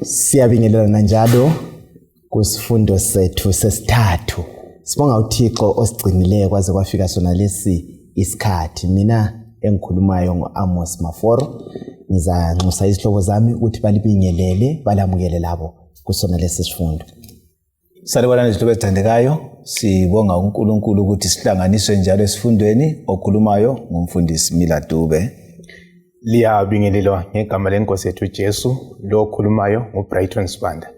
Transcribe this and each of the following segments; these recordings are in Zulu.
Siyabingelelana njalo kusifundo sethu sesithathu. Sibonga uThixo osigcinileyo kwaze kwafika sona lesi isikhathi. Mina engikhulumayo ngo-Amos Maforo. Ngizanxusa izihlobo zami ukuthi balibingelele, balamukele labo kusona lesi sifundo. Salibonani izihlobo ezithandekayo, sibonga uNkulunkulu ukuthi sihlanganiswe njalo esifundweni. Okhulumayo ngumfundisi Mila Dube. Liyabingelelwa ngegama lenkosi yethu Jesu, lo okhulumayo nguBrighton Sibanda.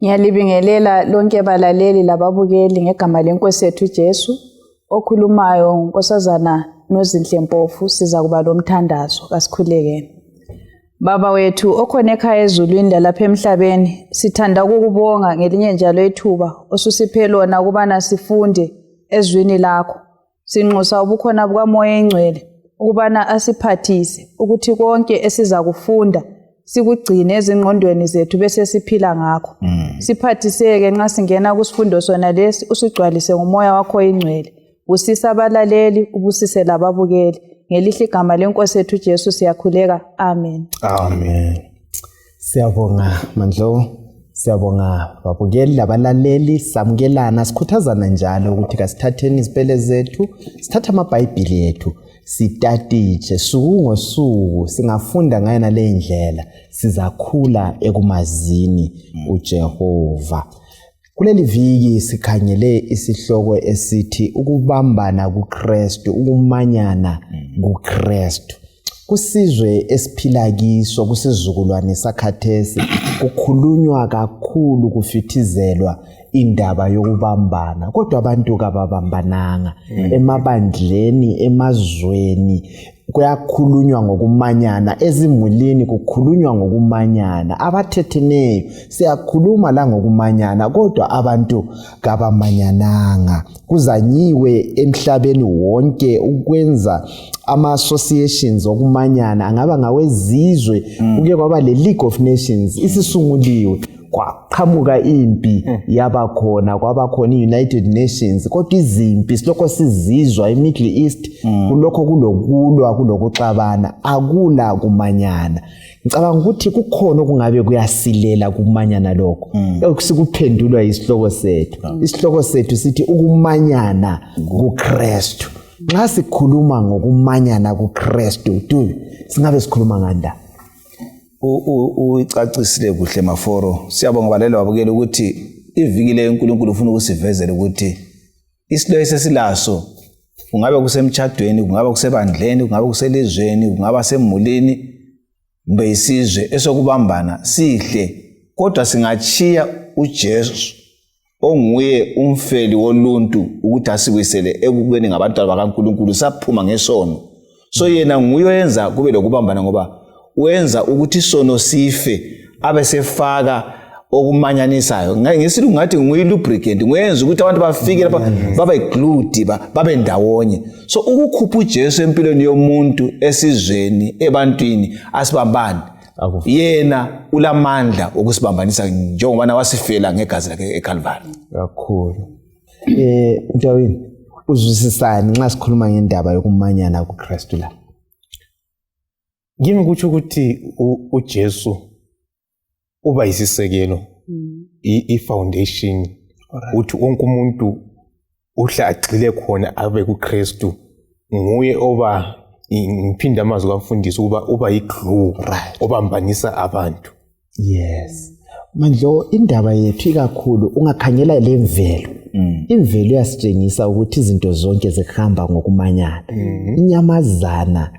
Ngiyalibingelela lonke balaleli lababukeli ngegama lenkosi yethu Jesu. Okhulumayo uNkosazana Nozinhle Mpofu, siza kuba lomthandazo, kasikhulekeni. Baba wethu okhona ekhaya ezulwini lalapha emhlabeni, sithanda ukukubonga ngelinye njalo ithuba osusiphe lona ukubana sifunde ezwini lakho. Sinxusa ubukhona bukaMoya Engcwele ukubana asiphathise ukuthi konke esizakufunda sikugcine ezingqondweni zethu bese siphila ngakho. Siphathiseke nxa singena kusifundo sona lesi, usigcwalise ngomoya wakho oyingcwele. Busisa abalaleli, ubusise lababukeli. Ngelihle igama lenkosi yethu Jesu siyakhuleka. Amen. Amen. Siyabonga Mandlo, siyabonga babukeli labalaleli. Samukelana, sikhuthazana njalo ukuthi kasithatheni izipele zethu, sithathe amaBhayibhili ethu, sitatitshe suku ngosuku. Singafunda ngayo nale ndlela, sizakhula ekumazini uJehova. Kuleli viki sikhangele isihloko esithi ukubambana kuKristu, ukumanyana kuKristu. Kusizwe esiphila kiso, kusizukulwane sakhathesi, kukhulunywa kakhulu, kufithizelwa indaba yokubambana, kodwa abantu kababambananga. Emabandleni, emazweni kuyakhulunywa ngokumanyana, ezimulini kukhulunywa ngokumanyana, abathetheneyo siyakhuluma la ngokumanyana, kodwa abantu kabamanyananga. Kuzanyiwe emhlabeni wonke ukwenza ama-associations okumanyana, angaba ngawezizwe. Kuke kwaba le League of Nations isisunguliwe, kwaqhamuka impi yabakhona, kwabakhona i-United Nations, kodwa izimpi silokho sizizwa e-Middle East, kulokho kulokulwa, kulokuxabana, akula kumanyana. Ngicabanga ukuthi kukhona okungabe kuyasilela kumanyana lokho, okusikuphendulwa isihloko sethu. Isihloko sethu sithi ukumanyana kuKristu. Nxa sikhuluma ngokumanyana kuKristu, Dube, singabe sikhuluma nganda? Uyicacisile kuhle Maforo. Siyabonga balelo babukeli ukuthi iviki le uNkulunkulu ufuna ukusivezela ukuthi isilo esesilaso, kungabe kusemtshadweni, kungabe kusebandleni, kungabe kuselizweni, kungaba semulini kumbe isizwe, esokubambana sihle, kodwa singachiya uJesu onguye umfeli woluntu ukuthi asibuyisele ekubeni ngabantwana bakaNkulunkulu, saphuma ngesono. So yena nguye oyenza kube lokubambana, ngoba wenza ukuthi isono sife, abe sefaka okumanyanisayo. Ngesilungu ngathi nguye lubricant, nguyenza ukuthi abantu bafike lapha babe glued, babe ndawonye. So ukukhupha uJesu empilweni yomuntu, esizweni, ebantwini, asibambani. Yena ulamandla okusibambanisa njengobana wasifela ngegazi lakhe eCalvary. Kakhulu. Mtawini, uzwisisani nxa sikhuluma ngendaba yokumanyana kuKristu la? Kimi kutsho ukuthi uJesu uba yisisekelo, i-foundation, ukuthi wonke umuntu uhle agxile khona, abe kuKristu. Nguye oba, ngiphinde amazwi kamfundisi, ukuba uba yi-glue obambanisa abantu. Yes. Mandlo, indaba yethu ikakhulu ungakhangela lemvelo. Imvelo iyasitshengisa ukuthi izinto zonke zihamba ngokumanyana. Inyamazana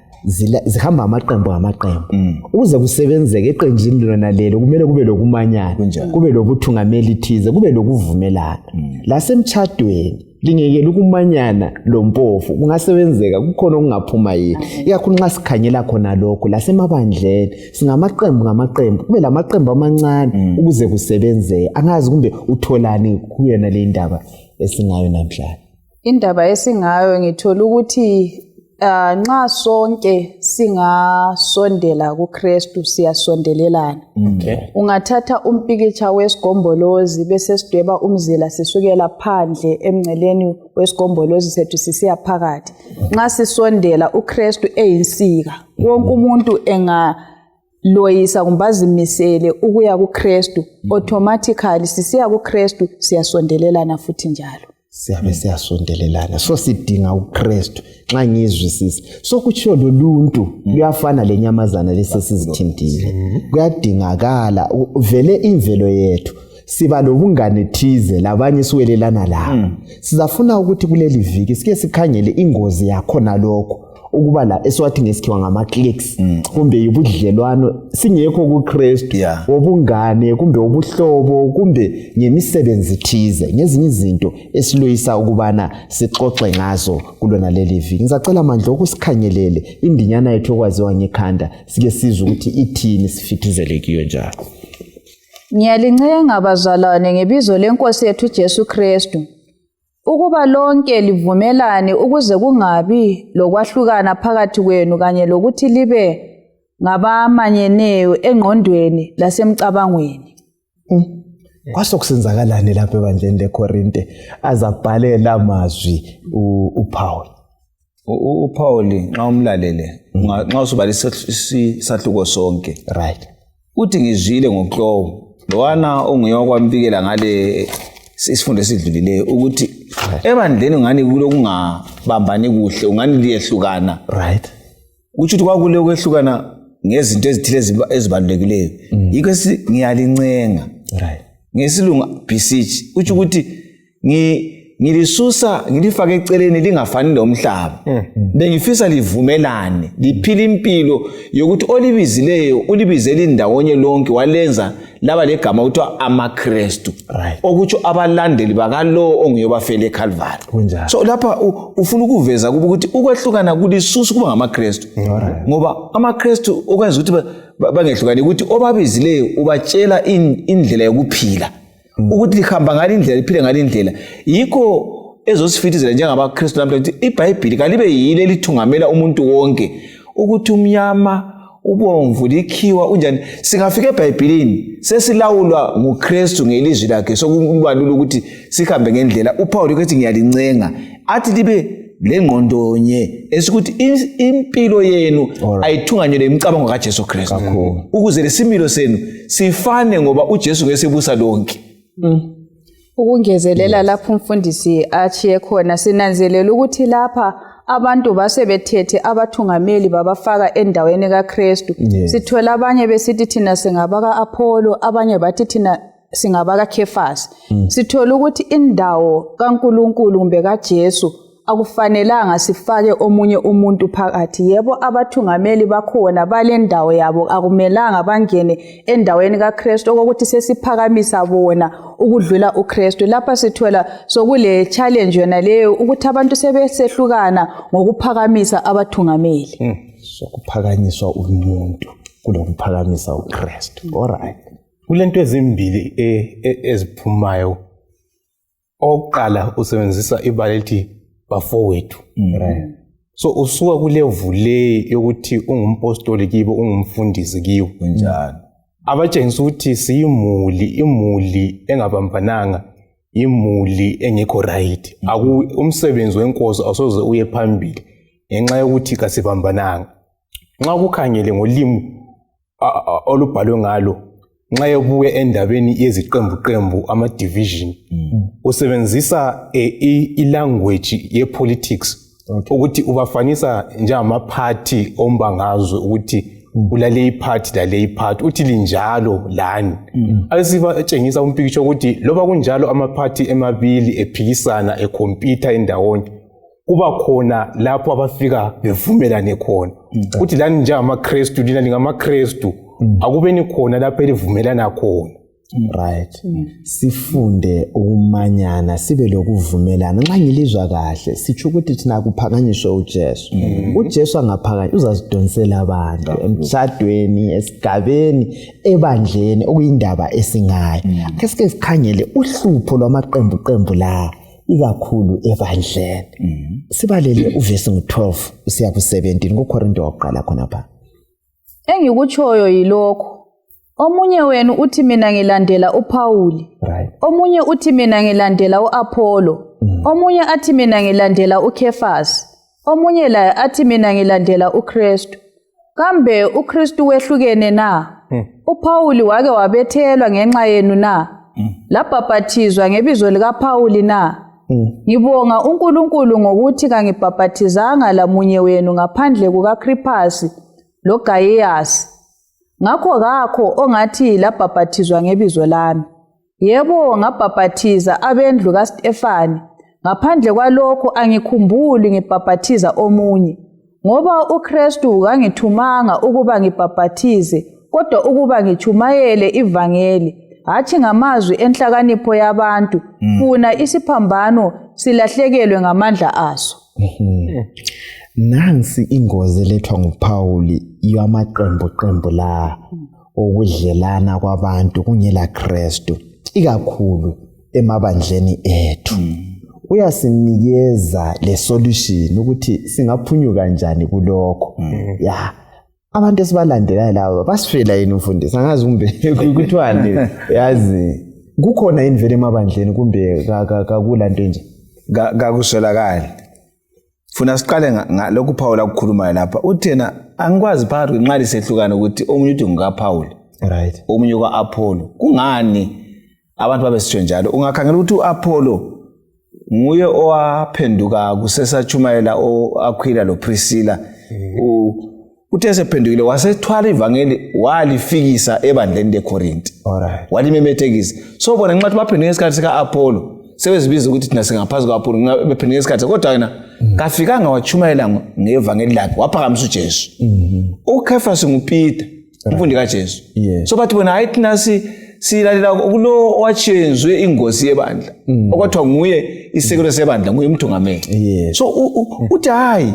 zihamba amaqembu ngamaqembu. Ukuze kusebenzeke eqenjini lona lelo, kumele kube lokumanyana, kube lokuthungameli thize, kube lokuvumelana. Lasemtshadweni lingekela ukumanyana lompofu, kungasebenzeka kukhona okungaphuma yini? Ikakhulu nxa sikhangela khona lokho, lasemabandleni singamaqembu ngamaqembu, kube lamaqembu amancane ukuze kusebenzeke. Angazi kumbe utholani kuyona le indaba esingayo namhlanje. Indaba esingayo, ngithola ukuthi nxa sonke singasondela kuKristu, siyasondelelana. Ungathatha umpikitsha wesigombolozi bese sidweba umzila sisukela phandle emngceleni wesigombolozi sethu sisiya phakathi. Nxa sisondela, uKristu eyinsika, wonke umuntu enga loyisa kumbe azimisele ukuya kuKristu, automatically sisiya kuKristu, siyasondelelana futhi njalo. Siyabe siyasondelelana. So sidinga uKristu, nxa ngizwisisa. So kutshiwo loluntu luyafana lenyamazana lesesizithintile. Kuyadingakala vele imvelo yethu, siba lobungane thize labanye siwelelana labo. Sizafuna ukuthi kuleli viki sike sikhangele ingozi yakhona lokho, ukuba la esiwathi ngesikhiwa ngama-cliques, kumbe yibudlelwano singekho kuKristu, wobungane kumbe ubuhlobo kumbe ngemisebenzi thize, ngezinye izinto esiloyisa ukubana sixoxe ngazo kulona leli viki. Ngizacela Mandla ukusikhangelele indinyana yethu okwaziwa ngekhanda, sike sizwe ukuthi ithini, sifithizele kiyo njalo. Ngiyalincenga bazalwane ngebizo lenkosi yethu Jesu Kristu, ukuba lonke livumelane, ukuze kungabi lokwahlukana phakathi kwenu, kanye lokuthi libe ngabamanyeneyo engqondweni lasemcabangweni. Kwasokusenzakalani lapha ebandleni leKorinte azabhalela amazwi uPaul? UPaul, nxa umlalele, nxa usubala isahluko sonke, uthi ngizwile ngoKlowo lowana onguye wakwambikela ngale isifundo esidlulileyo ukuthi ebandleni ungani kulokungabambani kuhle, ungani liyehlukana. Kutsho ukuthi kwakule kwehlukana ngezinto ezithile ezibalulekileyo. Yikho ngiyalincenga, ngesilungu beseech, kutsho ukuthi ngilisusa ngilifake eceleni, lingafani lomhlaba. Bengifisa livumelane, liphile impilo yokuthi olibizileyo ulibizele indawonye lonke, walenza laba legama kuthiwa amaKristu, okutsho abalandeli bakalowo onguyobafela eCalvary. So lapha ufuna ukuveza kuba ukuthi ukwehlukana kulisusa ukuba ngamaKristu, ngoba amaKristu okwenza ukuthi bangehlukani ukuthi obabizileyo ubatshela indlela yokuphila, ukuthi lihamba ngale indlela, liphile ngale indlela. Yikho ezosifithizela njengabaKristu namhla ukuthi iBhayibhili kalibe yilo elithungamela umuntu wonke, ukuthi umnyama, ubomvu, likhiwa, unjani. Singafika eBhayibhilini sesilawulwa nguKristu ngelizwi lakhe, sokuba lula ukuthi sihambe ngendlela. UPaul uthi ngiyalincenga, athi libe lengqondonye, esikuthi impilo yenu ayithunganyelwe imicabango kaJesu Kristu, ukuze lesimilo senu sifane, ngoba uJesu ngesebusa lonke. Ukungezelela lapho umfundisi achiye khona, sinanzelela ukuthi lapha abantu basebethethe abathungameli babafaka endaweni kaKristu. Sithola abanye besithi thina singabaka Apollo, abanye bathi thina singabaka Kefasi. Sithola ukuthi indawo kaNkuluNkulu kumbe kaJesu akufanelanga sifake omunye umuntu phakathi. Yebo, abathungameli bakhona balendawo yabo, akumelanga bangene endaweni kaKristu okokuthi sesiphakamisa bona ukudlula uKristu. Lapha sithola sokule challenge yona leyo, ukuthi abantu sebesehlukana ngokuphakamisa abathungameli. Sokuphakanyiswa umuntu kulokuphakamisa uKristu. Alright. Kulento ezimbili eziphumayo. Okokuqala, usebenzisa ibala elithi bafowethu. So usuka kulevel le yokuthi ungumpostoli kibo, ungumfundisi kibo. Kunjalo. Abatshengisa ukuthi siyimuli, imuli engabambananga, imuli engekho right. Aku umsebenzi wenkosi awusoze uye phambili ngenxa yokuthi kasibambananga. Nxa kukhangele ngolimi olubhalwe ngalo, nxa ebuya endabeni yeziqembuqembu, ama-division, usebenzisa i-language ye-politics, ukuthi ubafanisa njengamaphathi ombangazwe, ukuthi kulale iphathi lale iphathi, uthi linjalo lani. Abesibatshengisa umpikitsho ukuthi loba kunjalo amaphathi emabili ephikisana, ekhompitha endawonye, kuba khona lapho abafika bevumelane khona. Uthi lani njengamaKristu, lina lingamaKristu, akubeni khona lapho elivumelana khona. Right. Sifunde ukumanyana, sibe lokuvumelana. Nxa ngilizwa kahle, sitsho ukuthi thina kuphakanyiswe uJesu. UJesu angaphakanyiswa uzazidonsela abantu emshadweni, esigabeni, ebandleni, okuyindaba esingayo. Ake sike sikhangele uhlupho lwamaqembu qembu la, ikakhulu ebandleni. Sibalele uvesi ngu-12 usiya ku-17 kuKorinto wokuqala khonapha. Engikutshoyo yilokhu: omunye wenu uthi, "Mina ngilandela uPawuli," omunye uthi, "Mina ngilandela uApollo," omunye athi, "Mina ngilandela uKefasi," omunye laye athi, "Mina ngilandela uKristu." Kambe uKristu wehlukene na? UPhawuli wake wabethelwa ngenxa yenu na? Labhaphathizwa ngebizo likaPhawuli na? Ngibonga uNkulunkulu ngokuthi kangibhaphathizanga lamunye wenu ngaphandle kukaKriphasi loGayiyasi. Ngakho kakho ongathi labhaphathizwa ngebizo lami. Yebo, ngabhaphathiza abendlu kaStefani. Ngaphandle kwalokho angikhumbuli ngibhaphathiza omunye. Ngoba uKristu kangithumanga ukuba ngibhaphathize, kodwa ukuba ngitshumayele ivangeli, hatshi ngamazwi enhlakanipho yabantu, funa isiphambano silahlekelwe ngamandla aso. Nansi ingozi elethwa nguPhawuli yamaqembu qembu la okudlelana kwabantu kungela Kristu, ikakhulu emabandleni ethu. Uyasinikeza le solution ukuthi singaphunyuka kanjani kulokho. Ya, abantu esibalandelayo laba basifela yini umfundisi? Angazi kumbe kuthiwani, yazi kukhona yini vele emabandleni kumbe kakula nto nje? Kakuswelakali. Funa siqale ngalokhu Paul akukhulumayo lapha. Uthi yena angikwazi phakathi nxa lisehlukana ukuthi omunye uthi ngukaPaul, omunye ka-Apollo. Kungani abantu babesitsho njalo? Ungakhangela ukuthi u-Apollo nguye owaphenduka kusesatshumayela o-Aquila loPriscilla. Uthe esephendukile wasethwala ivangeli walifikisa ebandleni leKorinti. Walimemethekisa. So bona nxa baphenduke ngesikhathi sika-Apollo, sebezibiza ukuthi thina singaphansi kwa-Apollo, bephenduke ngesikhathi, kodwa yena kafikanga watshumayela ngevangeli lakhe, waphakamisa uJesu. uKhefasi nguPeter, umfundi kaJesu. So bathi bona hayi thina silalela kulo owatshenzwe ingosi yebandla, okwathiwa nguye isekelo sebandla, nguye umthungameli. So uthi hayi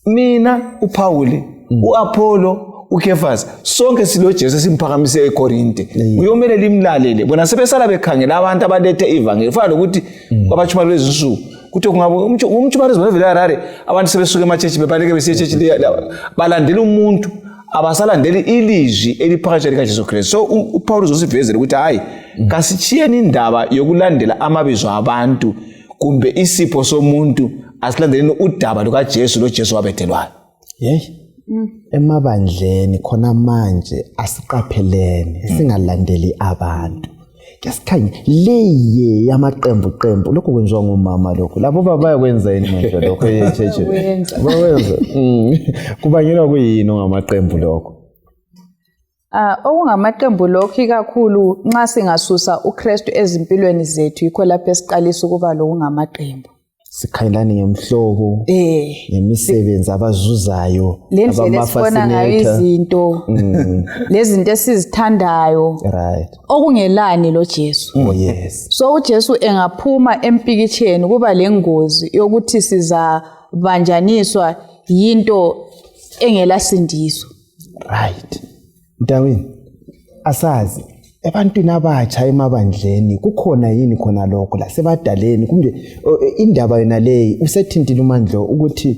mina uPauli, uApollo, uKefas, sonke siloJesu esimphakamise eKorinte. Uyomele limlalele. Bona sebesala bekhangela abantu abalethe ivangeli. Fana lokuthi kwabatshumayela lezinsuku kuthi kungabe umtshumayelo wevele Harare, abantu sebesuka emachechi bebaleke besiya echechi, balandela umuntu, abasalandeli ilizwi eliphakathi likaJesu Kristu. So uPaul uzosivezela ukuthi hayi, kasitshiyeni indaba yokulandela amabizo abantu kumbe isipho somuntu, asilandeleni udaba lukaJesu, loJesu wabethelwayo. Yeyi, emabandleni khona manje asiqaphelene, singalandeli abantu. Ke sikhanye leye yamaqembu qembu, lokhu kwenziwa ngumama lokhu, labo baba bayakwenza yini manje lokho echeche? Bakwenza. Kubangelwa kuyini ongamaqembu lokho? Okungamaqembu lokhu ikakhulu nxa singasusa uKristu ezimpilweni zethu, yikho lapho esiqalisa ukuba lokungamaqembu. Sikhangelane ngemhlobo, ngemisebenzi abazuzayo, le ndlela esibona ngayo izinto, lezinto esizithandayo, okungelani lo Jesu. Oh yes. So uJesu engaphuma empikitsheni kuba lengozi yokuthi sizabanjaniswa yinto engelasindiso. Right. Mtawini, asazi ebantwini abatsha emabandleni kukhona yini khona lokho lasebadaleni, kumbe indaba yona leyi usethintile uMandlo ukuthi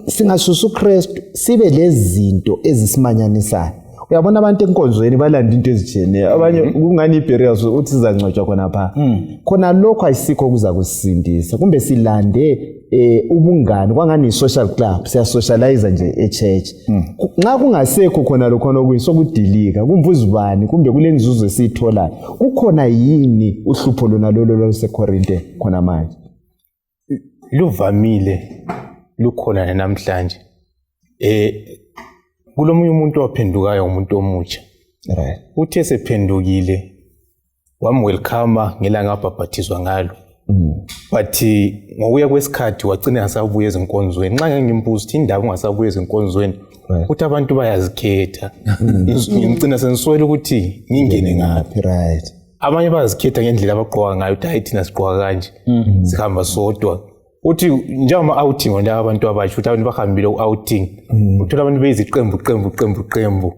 singasusa uKristu sibe lezinto ezisimanyanisayo. Uyabona abantu enkonzweni balanda into ezitshiyeneyo, abanye kungani i-barriers uthi sizancotshwa khonapha khona, lokho ayisikho kuza kusisindisa, kumbe silande ubungani kwangani yi-social club, siyasocialize nje e-church. Nxa kungasekho khona lokhona okuyi sokudilika kumbe uzibani kumbe kule nzuzo esiyitholayo, kukhona yini uhlupho lona lolo loluseKorinte khona manje? Luvamile, lukhona namhlanje. Kulomunye umuntu owaphendukayo, umuntu omutsha. Uthe sephendukile wamwelcome ngelanga abhabhathizwa ngalo. But ngokuya kwesikhathi wagcina engasabuya ezinkonzweni. Nxa ngangimbuza ukuthi indaba ungasabuya ezinkonzweni, uthi abantu bayazikhetha. Ngicina sengiswela ukuthi ngingene ngaphi. Abanye bayazikhetha ngendlela abagqoka ngayo, ukuthi hayi thina sigqoka kanje, sihamba sodwa. Uthi njengama-outing wona abantu abatsha, ukuthi abantu bahambile ku-outing, uthola abantu beyiziqembu qembu qembu qembu,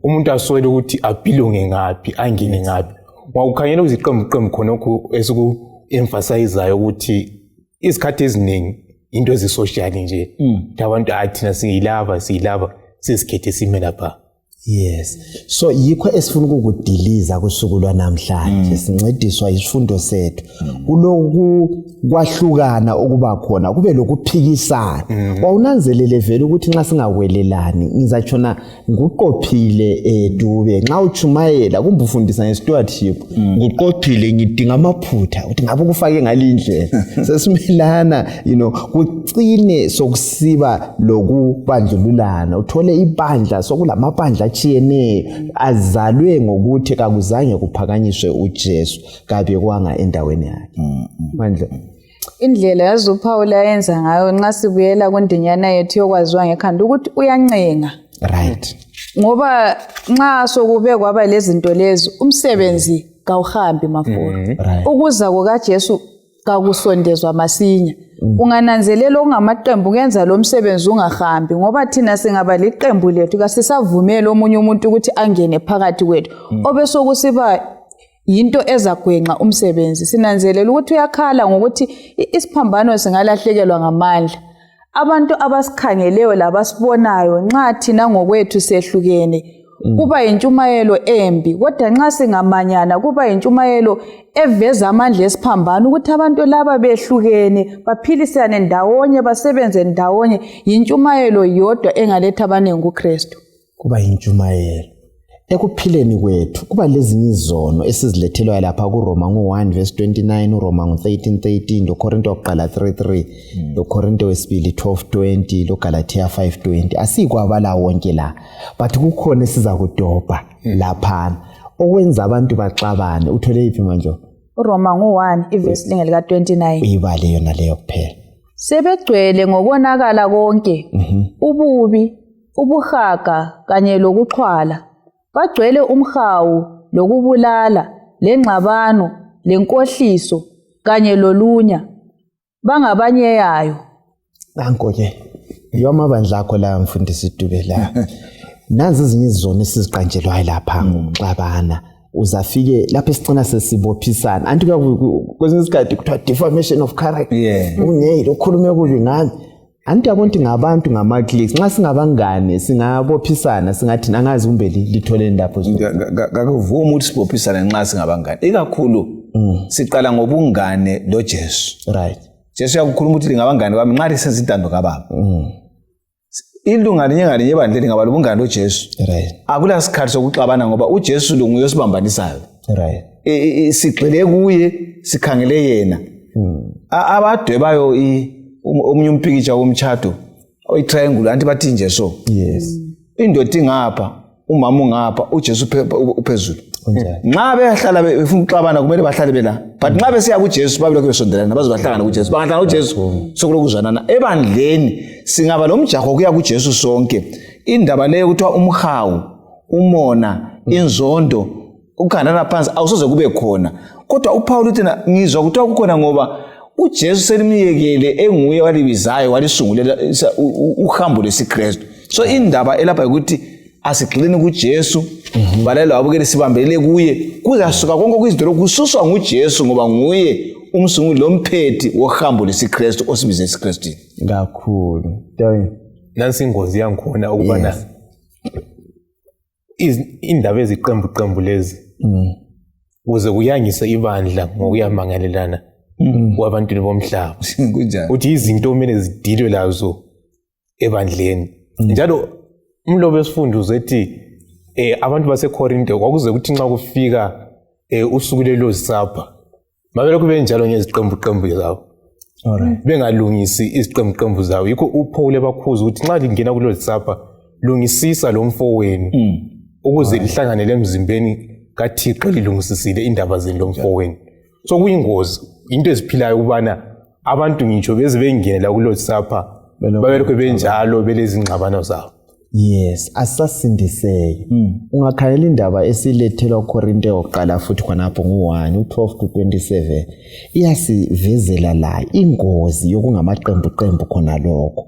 umuntu aswele ukuthi abelonge ngaphi, angene ngaphi. Ngokukhangela kuziqembu qembu khonokhu esiku-emphasizayo ukuthi izikhathi eziningi into ezisocial nje, ukuthi abantu hayi thina siyilaba siyilaba, sesikhethe sime lapha. Yes. So yikho esifuna ukukudiliza kusuku lwanamhlanje sincediswa isifundo sethu. Kuloku kwahlukana okuba khona kube lokuphikisana. Wawunanzelele vele ukuthi nxa singakwelelani ngizatshona nguqophile Dube nxa utshumayela kumbe ufundisa nge-stewardship nguqophile ngidinga amaphutha ukuthi ngabe ukufake ngalindlela sesimelana kucine sokusiba lokubandlululana, uthole ibandla sokulamabandla atshiyeneyo azalwe ngokuthi kakuzange kuphakanyiswe uJesu, kabekwanga endaweni yakhe. Mandla, Indlela yazi uPaul ayenza ngayo nxa sibuyela kundinyana yethu yokwaziwa ngekhanda ukuthi uyancenga. Ngoba nxa sokube kwaba lezinto lezi, umsebenzi kawuhambi mafolo. Ukuza kukaJesu kakusondezwa masinya. Ungananzelela okungamaqembu kuyenza lo msebenzi ungahambi, ngoba thina singaba liqembu lethu kasisavumeli omunye umuntu ukuthi angene phakathi kwethu, obesokusiba yinto ezagwenxa umsebenzi. Sinanzelela ukuthi uyakhala ngokuthi isiphambano singalahlekelwa ngamandla. Abantu abasikhangeleyo labasibonayo nxa thina ngokwethu sehlukene kuba yintshumayelo embi, kodwa nxa singamanyana kuba yintshumayelo eveza amandla esiphambano, ukuthi abantu laba behlukene baphilisane ndawonye, basebenze ndawonye. Yintshumayelo yodwa engaletha abaningi kuKristu. Kuba yintshumayelo ekuphileni kwethu. Kuba lezinye izono esizilethelwayo lapha kuRoma ngu-1 verse 29, uRoma ngu-13 13, loKorinto wokuqala 3 3, loKorinto wesibili 12 20, loGalathiya 5 20. Asiyikwabala wonke la, but kukhona esiza kudobha laphana okwenza abantu baxabane. Uthole yiphi manje? URoma ngu-1 ivesi lingelika-29. Uyibale yona leyo kuphela. Sebegcwele ngokonakala konke, ububi, ubuhaga kanye lokuxhwala. Bagcwele umhawu lokubulala, lengxabano, lenkohliso kanye lolunya. Bangabanyeyayo. Nanko-ke yiwo amabandla akho la, mfundisi Dube la. Nanzi ezinye izono esiziqanjelwayo lapha ngokuxabana. Uzafike lapho esicina sesibophisana anti kwesinye isikhathi kuthiwa defamation of character. Ungeyile ukhulume kubi ngami. Anti yabona ukuthi ngabantu ngama-clicks, nxa singabangane singabophisana, singathi angazi kumbe litholeni lapho. Kakuvumi ukuthi sibophisane nxa singabangane, ikakhulu siqala ngobungane loJesu. Jesu uyakukhuluma ukuthi lingabangane bami nxa lisenza intando kababa. Ilunga linye ngalinye ebandleni lingaba lobungane loJesu, akula sikhathi sokuxabana, ngoba uJesu lo nguye osibambanisayo. Sigxile kuye, sikhangele yena. Abadwebayo omunye umpikitsha womtshado oyi-triangle anti bathi nje so indoda ingapha, umama ungapha, uJesu uphezulu. Kunjalo. Nxa beyahlala befuna ukuxabana kumele bahlale bela, but nxa besiya kuJesu babe lokhu besondelana baze bahlangane kuJesu. Bangahlangana kuJesu sokulokhu kuzwanana ebandleni. Singaba lo mjaho kuya kuJesu sonke. Indaba leyo kuthiwa umhawu, umona, inzondo, ukukhangelana phansi awusoze kube khona. Kodwa uPaul uthi na ngizwa kuthiwa kukhona, ngoba uJesu selimyekele enguye walibizayo walisungulela uhambo lwesiKristu. So indaba elapha ukuthi asigxileni kuJesu, balela wabukele, sibambelele kuye, kuzasuka konke okuyizinto lokhu kususwa nguJesu, ngoba nguye umsunguli lomphethi wohambo lwesiKristu osibize esiKristwini. Kakhulu. Nansi ingozi yangikhona ukubana indaba eziqembu qembu lezi kuze kuyangise ibandla ngokuyamangalelana kwabantwini bomhlaba. Kunjani? Uthi izinto kumele zidilwe lazo ebandleni. Njalo umlobi wesifundo uzethi abantu baseKorinte kwakuze kuthi nxa kufika usuku lelo supper babelokhu benjalo ngeziqembu qembu zabo, bengalungisi iziqembu qembu zabo. Yikho uPaul ebakhuza ukuthi nxa lingena kulelo supper, lungisisa lo mfowenu ukuze lihlangane lemzimbeni kaThixo lilungisisile indaba zenu lomfowenu. So kuyingozi into eziphilayo ukubana abantu ngitsho beze bengene la kulelo supper babelokhu benjalo belezingxabano zabo. Yes, asasindiseki. Ungakhangela indaba esilethelwa kuKorinte yokuqala futhi khonapho ngu-1 u-12 to 27, iyasivezela la ingozi yokungamaqembu qembu khona lokho.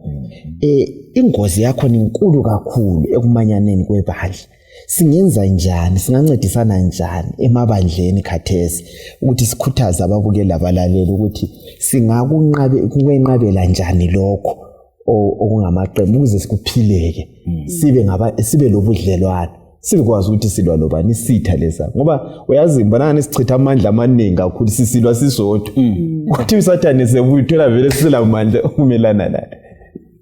Ingozi yakhona inkulu kakhulu ekumanyaneni kwebandla. Singenza njani, singancedisana njani emabandleni khathesi ukuthi sikhuthaze ababukeli labalaleli ukuthi singakunqabe kwenqabela njani lokho okungamaqembu ukuze sikuphileke, sibe ngaba sibe lobudlelwano? Sikwazi ukuthi silwa lobani, isitha lesa, ngoba uyazi ngibona sichitha amandla amaningi kakhulu sisilwa sisodwa. Kwathi uSathane sebuya uthola vele siselamandla okumelana naye.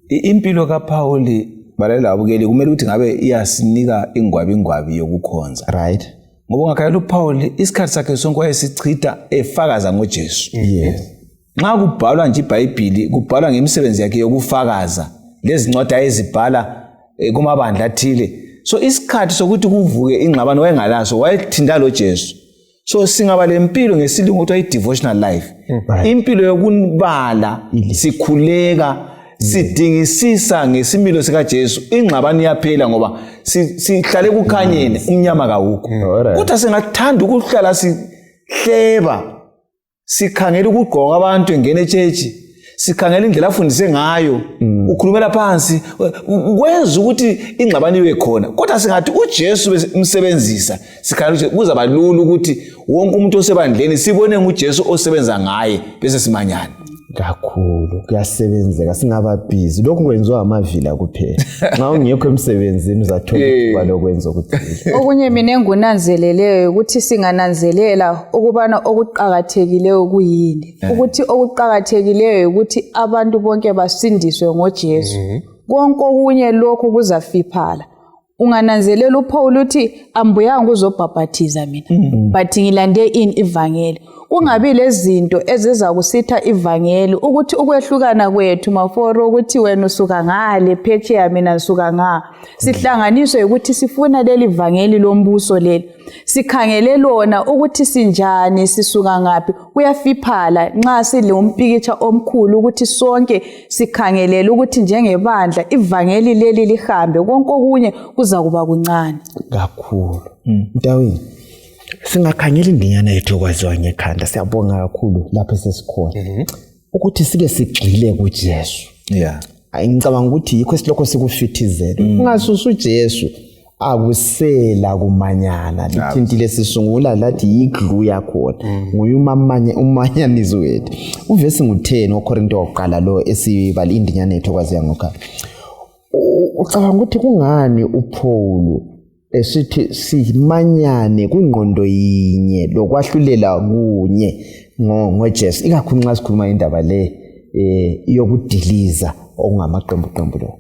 Impilo kaPauli, balela abukeli, kumele ukuthi ngabe iyasinika ingwabingwabi yokukhonza. Right. Ngoba ungakhangela uPauli, isikhathi sakhe sonke wayesichitha efakaza ngoJesu. Yes. Nxa kubhalwa nje iBhayibhili, kubhalwa ngemisebenzi yakhe yokufakaza, lezincwadi ayezibhala kumabandla athile. So isikhathi sokuthi kuvuke ingxabano wayengalaso, wayethinta lo Jesu. So singaba lempilo ngesilungu kuthiwa i-devotional life. Right. Impilo yokubala, sikhuleka, sidingisisa ngesimilo sikaJesu, ingxabano iyaphela ngoba sihlale kukhanyeni, umnyama kawukho. Alright. Kodwa singathanda ukuhlala sihleba, sikhangela ukugqoka abantu engena etshetshi, sikhangela indlela afundise ngayo, ukhulumela phansi, kwenza ukuthi ingxabano ibe khona. Kodwa singathi uJesu besimsebenzisa, sikhangela ukuthi kuzaba lula ukuthi wonke umuntu osebandleni sibone nguJesu osebenza ngaye, bese simanyana. Kakhulu kuyasebenzeka, singaba busy. Lokhu kwenziwa amavila kuphela. Nxa ungekho emsebenzini uzathola ithuba lokwenza okuthile. Okunye mina engunanzeleleyo ukuthi singananzelela ukubana okuqakathekileyo kuyini. Ukuthi okuqakathekileyo ukuthi abantu bonke basindiswe ngoJesu. Konke okunye lokhu kuzafiphala. Ungananzelela uPaul uthi ambuyanga ukuzobhabhathiza mina, but ngilande ini ivangeli. Kungabi lezinto eziza kusitha ivangeli, ukuthi ukwehlukana kwethu Maforo, ukuthi wena usuka ngale phetsheya, mina ngisuka nga, sihlanganiswe ukuthi sifuna leli vangeli lombuso leli, sikhangele lona ukuthi sinjani, sisuka ngaphi. Kuyafiphala nxa silompikitsha omkhulu ukuthi sonke sikhangelele ukuthi njengebandla ivangeli leli lihambe, konke okunye kuzakuba kuncane kakhulu. Mntawini, singakhangela indinyana yethu okwaziwa ngekhanda. Siyabonga kakhulu lapho sesikhona ukuthi sike sigxile kuJesu. Ngicabanga ukuthi yikho esilokho sikufithizela. Ungasusa uJesu, akusela kumanyana. Lithintile sisungula lathi yi-glue yakhona, nguye umanyanizi wethu. Uvesi ngu-10 waKorinto wokuqala lo esibala indinyana yethu okwaziya ngokhanda. Ucabanga ukuthi kungani uPaul esithi simanyane kungqondo yinye lokwahlulela kunye ngoJesu, ikakhulu nxa sikhuluma indaba le yokudiliza okungamaqembu lo?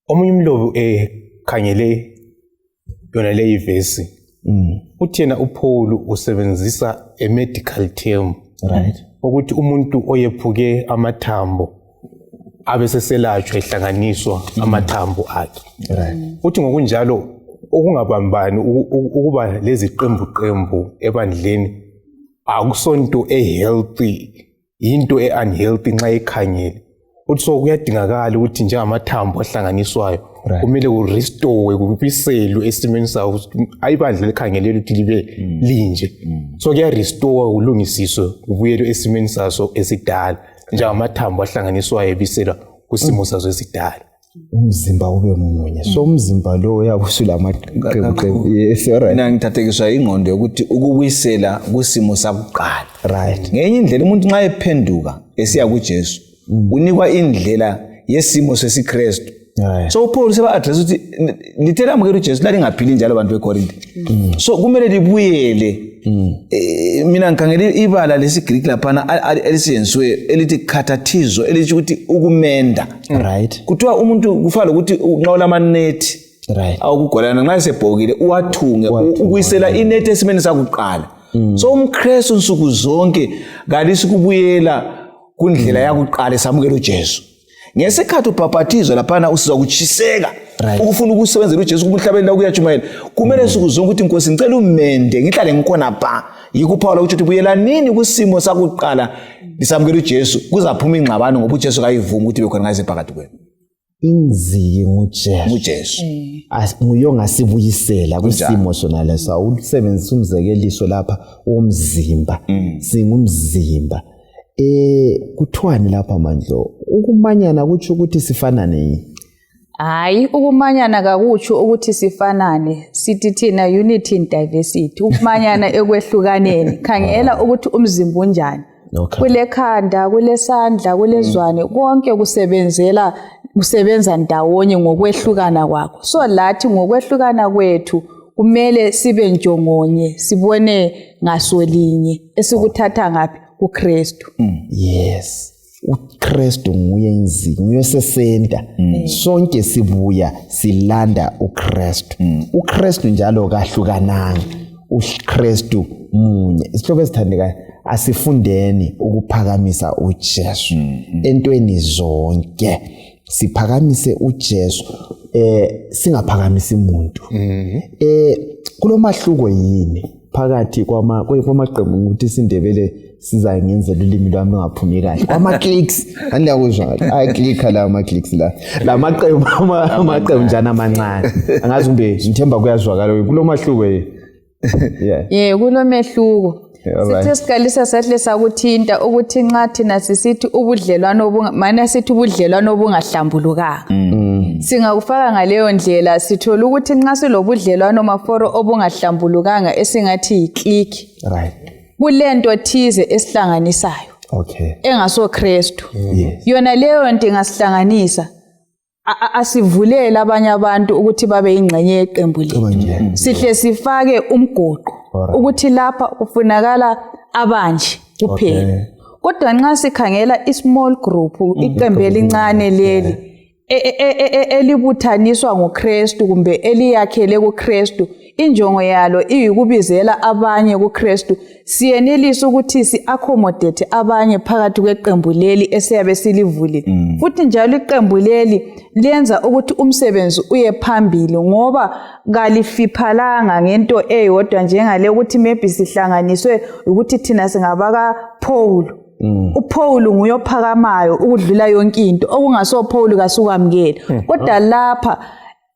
Omunye umlobi ekhangele yona leyi vesi, uthi yena uPaul usebenzisa a medical term. Right. Ukuthi umuntu oyephuke amathambo abe seselatshwa ehlanganiswa amathambo akhe. Right. Uthi ngokunjalo ukungabambani, ukuba leziqembu-qembu ebandleni akusonto e-healthy, into e-unhealthy nxa ikhangele. Uthi so kuyadingakala ukuthi njengamathambo ahlanganiswayo, kumele ku-restore, kubiselwe esimeni sawo. Ayibandla likhangelele ukuthi libe linje, so kuya-restore, kulungisiswe, kubuyelwe esimeni saso esidala, njengamathambo ahlanganiswayo ebiselwa kusimo saso esidala. Umzimba ube munye. So umzimba lo uyabe usulamaqembu. Yes, all right. Mina ngithathekiswa ingqondo yokuthi ukubuyisela kusimo sakuqala. Right. Ngenye indlela umuntu nxa ephenduka esiya kuJesu, unikwa indlela yesimo sesiKristu. Right. So uPaul seba-address ukuthi lithe lamukela uJesu lalingaphili njalo abantu beKorinte. So kumele libuyele. Mina ngikhangela ibala lesiGreek laphana elisetshenzisiweyo elithi khathathizo, elitsho ukuthi ukumenda. Right. Kuthiwa umuntu kufana lokuthi nxa ulamanethi Right. awukugolana, nxa esebhokile uwathunge, ukuyisela inethi esimeni sakuqala. So umKristu nsuku zonke kalisi kubuyela kundlela yakuqala esamukela uJesu. Ngesikhathi ubhaphathizwa laphana usizwa kutshiseka, Right. ukufuna ukusebenzela uJesu, ukuhlabela, ukuyatshumayela. Kumele nsuku zonke ukuthi Nkosi ngicela umende ngihlale ngikhona ba. Yikho uPaul ukuthi buyela nini kusimo sakuqala lisamukela uJesu, kuzaphuma ingxabano ngoba uJesu kayivumi ukuthi bekhona ngaze phakathi kwenu. Inziki nguJesu. NguJesu. Nguye ongasibuyisela kusimo sona leso. Usebenzisa umzekeliso lapha womzimba. Singumzimba. Kuthiwani lapha Mandlo? Ukumanyana kutsho ukuthi sifanane yini? Hayi, ukumanyana kakutsho ukuthi sifanane. Sithi thina unity in diversity, ukumanyana ekwehlukaneni. Khangela ukuthi umzimba unjani. Okay. Kulekhanda, kulesandla, kulezwane, konke kusebenza ndawonye ngokwehlukana kwakho. So lathi ngokwehlukana kwethu kumele sibe njongonye, sibone ngasolinye esikuthatha ngaphi kuKristu. Yes, uKristu nguye inziki, nguye osesenta. Sonke sibuya silanda uKristu. UKristu njalo kahlukananga, uKristu munye. Isihlobo esithandekayo, asifundeni ukuphakamisa uJesu entweni zonke. Siphakamise uJesu, singaphakamisi umuntu. Kulomahluko yini phakathi kwamaqembu, ukuthi isiNdebele siza ngenzela ulimi lwami lungaphumi kahle, kwama-clicks? Aniyakuzwa, ayaklikha la ama-clicks la, la maqembu, amaqembu njani amancane, angazi kumbe ngithemba kuyazwakala. Kulomahluko yini? Yeah. Ye, kulomehluko. Yeah, alright. Sithe siqalisa sahle sakuthinta ukuthi nxa thina sisithi ubudlelwano mana sithi ubudlelwano obungahlambulukanga, singakufaka ngaleyo ndlela. Sithola ukuthi nxa silobudlelwano, Maforo, obungahlambulukanga, esingathi yi-clique, kulento thize esihlanganisayo engaso Kristu. Yona leyo nto ingasihlanganisa, asivulele abanye abantu ukuthi babe yingxenye yeqembu lethu. Bangene. Sihle sifake umgoqo ukuthi lapha kufunakala abanje kuphela. Kodwa nxa sikhangela i-small group, iqembu elincane leli elibuthaniswa nguKristu kumbe eliyakhele kuKristu, injongo yalo iyikubizela abanye kuKristu. Siyenelisa ukuthi si-accommodate abanye phakathi kweqembu leli esiyabe silivulile. Futhi njalo iqembu leli lenza ukuthi umsebenzi uye phambili, ngoba kalifiphalanga ngento eyodwa njengale ukuthi maybe sihlanganiswe ukuthi thina singabaka Paul. UPaul nguye ophakamayo ukudlula yonke into, okungaso Paul kasukwamukeli. Kodwa lapha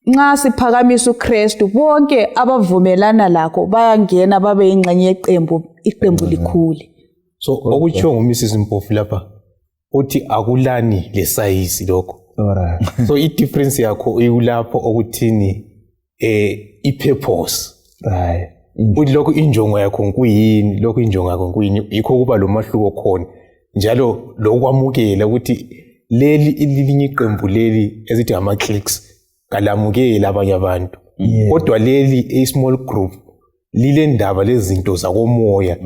nxa siphakamisa uKristu, bonke abavumelana lakho bayangena babe yingxenye yeqembu, iqembu likhule. So okutshiwo nguMrs Mpofu lapha, uthi akulani lesayizi lokho. So i-difference yakho ikulapho okuthini, i-purpose. Uthi lokhu injongo yakho nkuyini, lokhu injongo yakho nkuyini, yikho kuba lo mahluko khona. Njalo lokwamukela ukuthi leli lilinye iqembu leli esithi ngama-clicks kalamukeli abanye abantu, kodwa leli i-small group lilendaba lezinto zakomoya,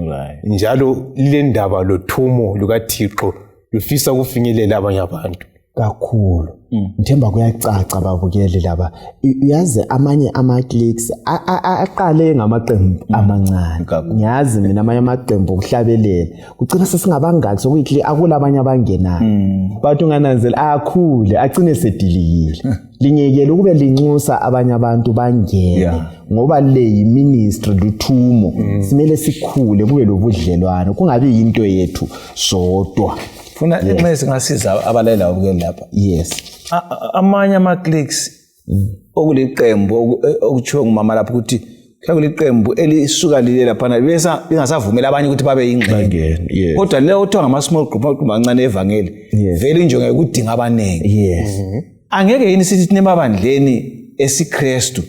njalo lilendaba lothumo lukaThixo, lufisa ukufinyelela abanye abantu. Kakhulu. Ngithemba kuyacaca, babukeli laba. Uyazi amanye ama-clicks aqale ngamaqembu amancane. Kakhulu. Ngiyazi mina amanye amaqembu okuhlabelela kugcina sesingabangaki, sokuyikli akula abanye abangenayo, but ungananzela akhule agcine sedilikile. Lingekele ukube linxusa abanye abantu bangene, ngoba le yi-ministry, luthumo. Simele sikhule, kube lobudlelwano, kungabi yinto yethu sodwa. Funa nxa singasiza abalaleli ababukeli lapha. Amanye ama-clicks okuliqembu okutshiwo ngumama lapho ukuthi kuyabe kuliqembu elisuka lile laphana bese lingasavumeli abanye ukuthi babe yingxenye. Bangene, yes. Kodwa leyo kuthiwa ngama-small group, amaqembu amancane evangeli, vele injongo yokudinga abaningi. Angeke yini sithi thina emabandleni esiKristu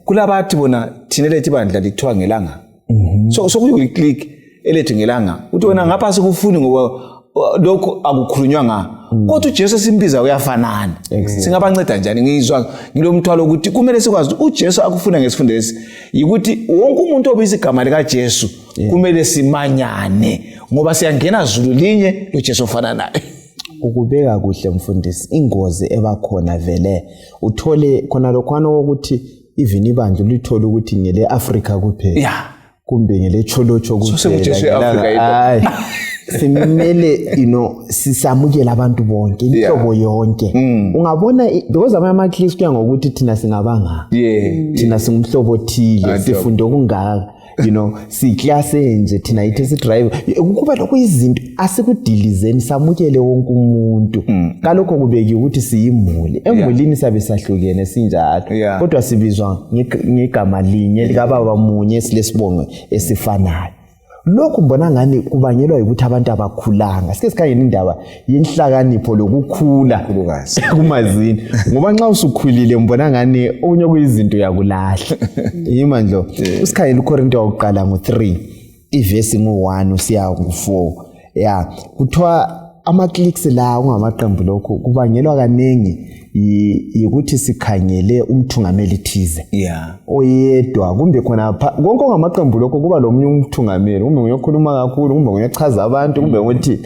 kulabathi bona thina lethu ibandla lithiwa ngelanga, so sokuyiclique elethu ngelanga, uthi wena ngapha sikufuni ngoba lokhu akukhulunywa nga, kodwa uJesu esimbiza uyafanana. Singabanceda njani? Ngizwa ngilomthwalo ukuthi kumele sikwazi ukuthi uJesu akufuna ngesifundo lesi yikuthi wonke umuntu obiza igama likaJesu kumele simanyane, ngoba siyangena zulu linye loJesu ofana naye. Ukubeka kuhle, mfundisi. Ingozi ebakhona vele, uthole khona lokhwana kokuthi even ibandla lithole ukuthi ngele Afrika kuphela, kumbe ngele Tsholotsho. SekuJesu e-Afrika yini? Hayi, simele sisamukele abantu bonke, inhlobo yonke. Ungabona because amanye ama-clicks kuya ngokuthi thina singabanga, thina singumhlobo othile, sifunde okungaka, siklase nje thina, yithi esidrive kuba lokhu izinto. Asikudilizeni, samukele wonke umuntu. Kalokho kubekiwe ukuthi siyimuli. Emulini sabe sahlukene sinjalo, kodwa sibizwa ngegama linye likababa munye, silesibongo esifanayo. Lokhu mbona ngani kubangelwa yikuthi abantu abakhulanga. Sike sikhangele indaba yenhlakanipho lokukhula Kakhulukazi. kumazini, ngoba nxa usukhulile mbona ngani okunye kuyizinto uyakulahla. Yima nje usikhangele uKorinto wakuqala ngo-3, ivesi ngu-1 usiya ku-4. Ya, kuthiwa ama-cliques la kungamaqembu, lokhu kubangelwa kaningi yikuthi sikhangele umthungameli thize oyedwa, kumbe khona konke ongamaqembu lokho kuba lomunye umthungameli, kumbe nguyokhuluma kakhulu, kumbe nguyochaza abantu, kumbe ukuthi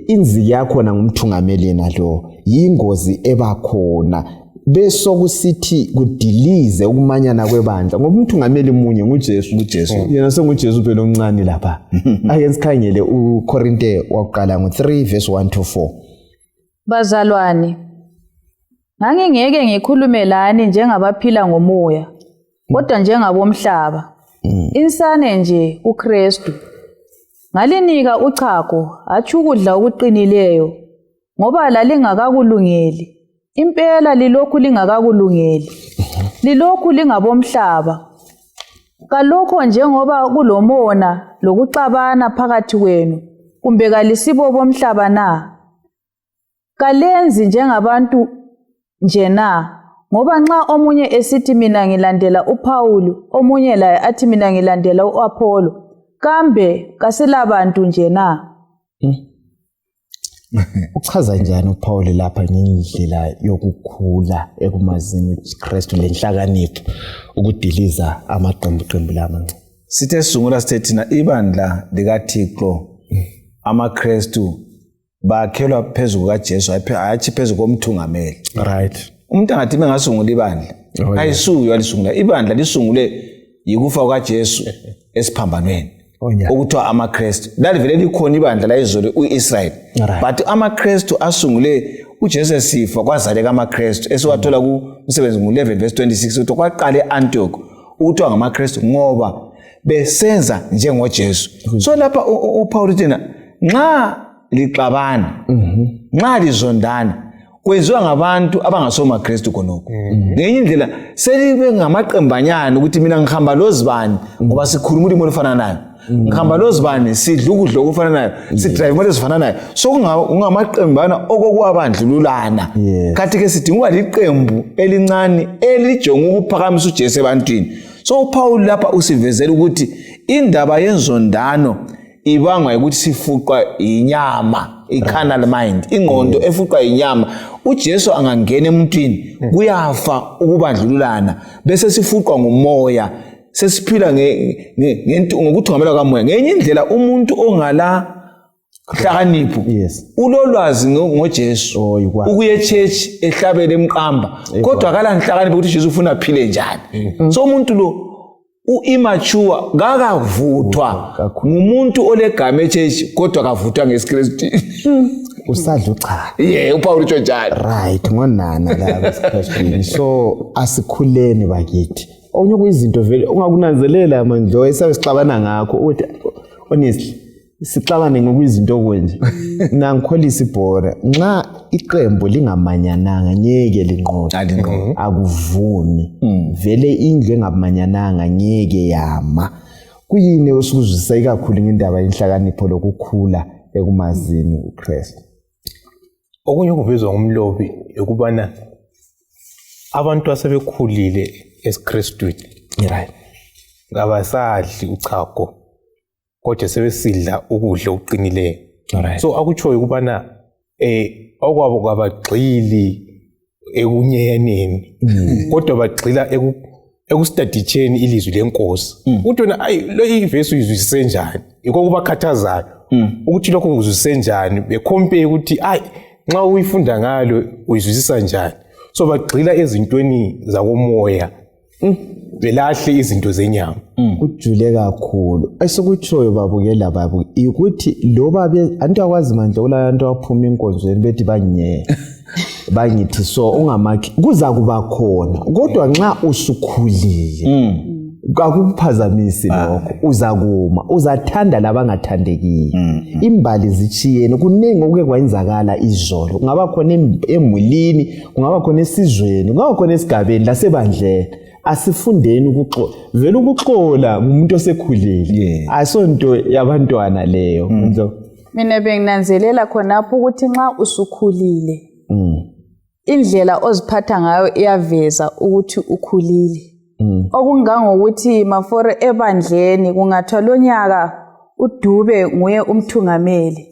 inziki yakhona ngumthungameli yena lo. Yingozi ebakhona, besokusithi kudilize ukumanyana kwebandla, ngoba umthungameli munye, nguJesu. NguJesu. Yena senguJesu phela omncane lapha. Ake sikhangele uKorinte wakuqala ngo-3 verse 1 to 4. Bazalwane, ngangingeke ngikhulume lani njengabaphila ngomoya, kodwa njengabomhlaba, insane nje kuKristu. Ngalinika uchago, hatshi ukudla okuqinileyo, ngoba lalingakakulungeli. Impela lilokhu lingakakulungeli, lilokhu lingabomhlaba. Kalokho njengoba kulomona lokuxabana phakathi kwenu, kumbe kalisibo bomhlaba na? Kalenzi njengabantu nje na? Ngoba nxa omunye esithi, "Mina ngilandela uPhawuli," omunye laye athi, "Mina ngilandela u-Apholo," kambe kasilabantu nje na? Uchaza njani uPaul lapha ngendlela yokukhula ekumazini uKristu lenhlakanipho ukudiliza amaqembu qembu lama? Sithe sisungula, sithe thina ibandla likaThixo, amaKristu bakhelwa phezu kukaJesu, hatshi phezu komthungameli. Umuntu angathi bengasungula ibandla, ayisuyo alisungula ibandla, lisungule yikufa kukaJesu esiphambanweni. Okuthiwa amaKristu lalivele likhona ibandla layizolo u-Israyeli, but amaKristu asungule uJesu esifa, kwazaleka amaKristu esiwathola kumsebenzi ngu-11 verse 26, ukuthi kwaqala e-Antioch ukuthiwa ngamaKristu ngoba besenza njengoJesu. So lapha uPaul uthi yena nxa lixabana, nxa lizondana, kwenziwa ngabantu abangasomaKristu khonokho. Ngenye indlela selibe ngamaqembanyana, ukuthi mina ngihamba lozibani ngoba sikhuluma ulimi olufananayo, ngihamba lozibani, sidla ukudla okufananayo, sidrive imota ezifananayo, so kungamaqembana okokuwabandlululana. Khathi-ke sidinga ukuba liqembu elincane elijonge ukuphakamisa uJesu ebantwini. So uPaul lapha usivezela ukuthi indaba yenzondano ibangwa ukuthi sifuqwa inyama, i-carnal mind, ingqondo efuqwa inyama. UJesu angangena emuntwini, kuyafa ukubandlululana, bese sifuqwa ngumoya, sesiphila ngokuthungamela kamoya. Ngenye indlela umuntu ongala hlakanipho ulolwazi ngoJesu, Oh, yikwazi. ukuye church, ehlabele, emqamba, kodwa akala nhlakanipho ukuthi uJesu ufuna aphile njani. So umuntu lo u-immature, kakavuthwa. Kakhulu. Ngumuntu olegama echurch, kodwa kavuthwa ngesiKristu. Usadla uchago. Ye, uPaul utsho njalo. Right, ngonana laba esiKristwini. So asikhuleni bakithi. Okunye kuyizinto vele ungakunanzelela manje esabe sixabana ngakho, ukuthi honestly sixabane ngokuyizinto okunje. Mina ngikholisa ibhora, nxa iqembu lingamanyananga ngeke linqobe. Alinqobe. Akuvumi vele, indlu engamanyananga ngeke yama. Kuyini osikuzwisisa ikakhulu ngendaba yenhlakanipho lokukhula ekumazini uKristu? Okunye okuvezwa ngumlobi ukubana abantu asebekhulile esiKristwini kabasadli uchago, kodwa sebesidla ukudla okuqinileyo. So akutshoyo ukubana okwabo kwabagxili ekunyeyaneni, kodwa bagxila ekustaditsheni ilizwi lenkosi, ukuthi wena ayi lo ivesi uyizwisise njani. Yikho kubakhathazayo ukuthi lokho kuzwisise njani, becompare ukuthi ayi nxa uyifunda ngalo uyizwisisa njani. So bagxila ezintweni zakomoya, belahle izinto zenyama. Kujule kakhulu esikutshoyo, babukela babu, ukuthi loba antu akwazi mandla kulabantu abaphuma enkonzweni bethi banginyela, bangithi so ungamakhi kuza kuba khona, kodwa nxa usukhulile kakukuphazamisi lokho, uzakuma uzathanda labangathandekiyo. Imbali zitshiyene, kuningi okuke kwenzakala izolo, kungaba khona emulini, kungaba khona esizweni, kungaba khona esigabeni lasebandleni. Asifundeni ukuxola vele, ukuxola ngumuntu osekhulile, asonto yabantwana leyo. Nzo. Mina benginanzelela khonapho ukuthi nxa usukhulile, indlela oziphatha ngayo iyaveza ukuthi ukhulile, okungangokuthi mafore ebandleni kungathiwa lonyaka uDube nguye umthungameli.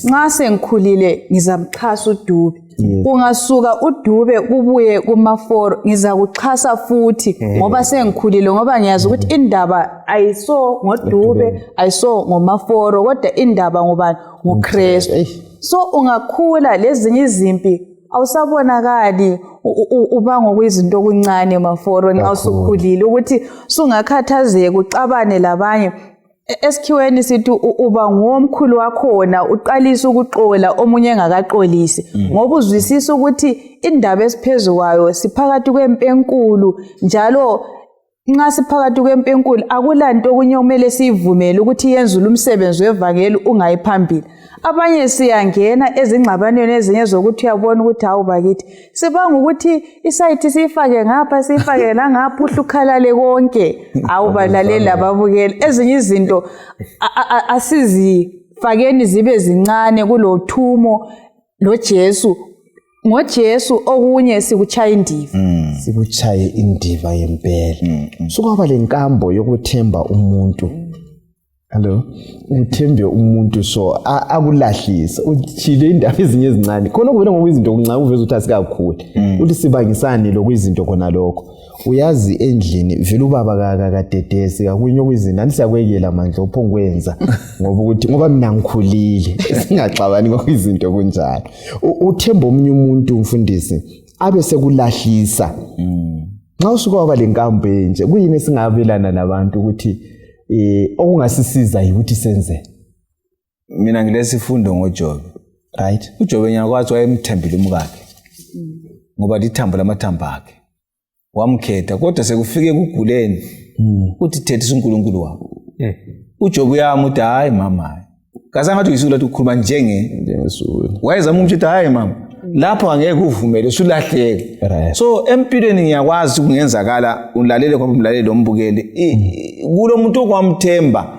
Nxa sengikhulile ngizamxhasa uDube. Kungasuka uDube kubuye kuMaforo ngizakuxhasa futhi ngoba sengikhulile, ngoba ngiyazi ukuthi indaba ayiso ngoDube, ayiso ngoMaforo, kodwa indaba ngubani? NguKristu. So ungakhula lezinye izimpi awusabonakali uba ngokuyizinto okuncane Maforo nxa usukhulile, ukuthi sungakhathazeka uxabane labanye. Esikhiweni sithi uba ngomkhulu wakhona, uqalisa ukuxola omunye engakaxolisi, ngoba uzwisisa ukuthi indaba esiphezu kwayo siphakathi kwempi enkulu, njalo nxa siphakathi kwempi enkulu akulanto okunye okumele siyivumele ukuthi yenzule umsebenzi wevangeli ungayi phambili. Abanye siyangena ezingxabanweni ezinye zokuthi uyabona ukuthi hawu bakithi, sibanga ukuthi isayithi siyifake ngapha siyifake nangapha, uhle ukhalale konke. Hawu balaleli lababukeli, ezinye izinto asizifakeni zibe zincane kulothumo loJesu. NgoJesu okunye sikuchaya indiva. Sikuchaye indiva yempela. Sukwaba le nkambo yokuthemba umuntu. Hello, uthembe umuntu so akulahlise, utshile indaba ezinye ezincane khona kuvela ngokuyizinto okuncane uveza ukuthi asikakhuli, uthi sibangisane lokuyizinto khona lokho. Uyazi endlini vele ubaba kadedesi kakunye okuyizinto andisakwekela mandla uphongwenza ngoba ukuthi ngoba mina ngikhulile, singaxabani ngokuyizinto kunjalo. Uthemba omunye umuntu mfundisi abe sekulahlisa. Nxa usuke waba le nkambo enje, kuyini esingabelana nabantu ukuthi okungasisiza yikuthi senze? Mina ngilesifundo ngoJobe. Right. uJobe ngiyakwazi wayemthembile umkakhe ngoba lithambo lamathambo akhe, wamkhetha, kodwa sekufike ekuguleni uthi thethisa uNkulunkulu wakho. uJobe uyama uthi hayi mama, kazange athi uyisula, uthi ukhuluma njenge njengesuku wayezama ukumtsho hayi mama, lapho angeke uvumele usulahleke. So empilweni ngiyakwazi kungenzakala ulalele kwabo umlaleli lombukeli, kulo muntu okwamthemba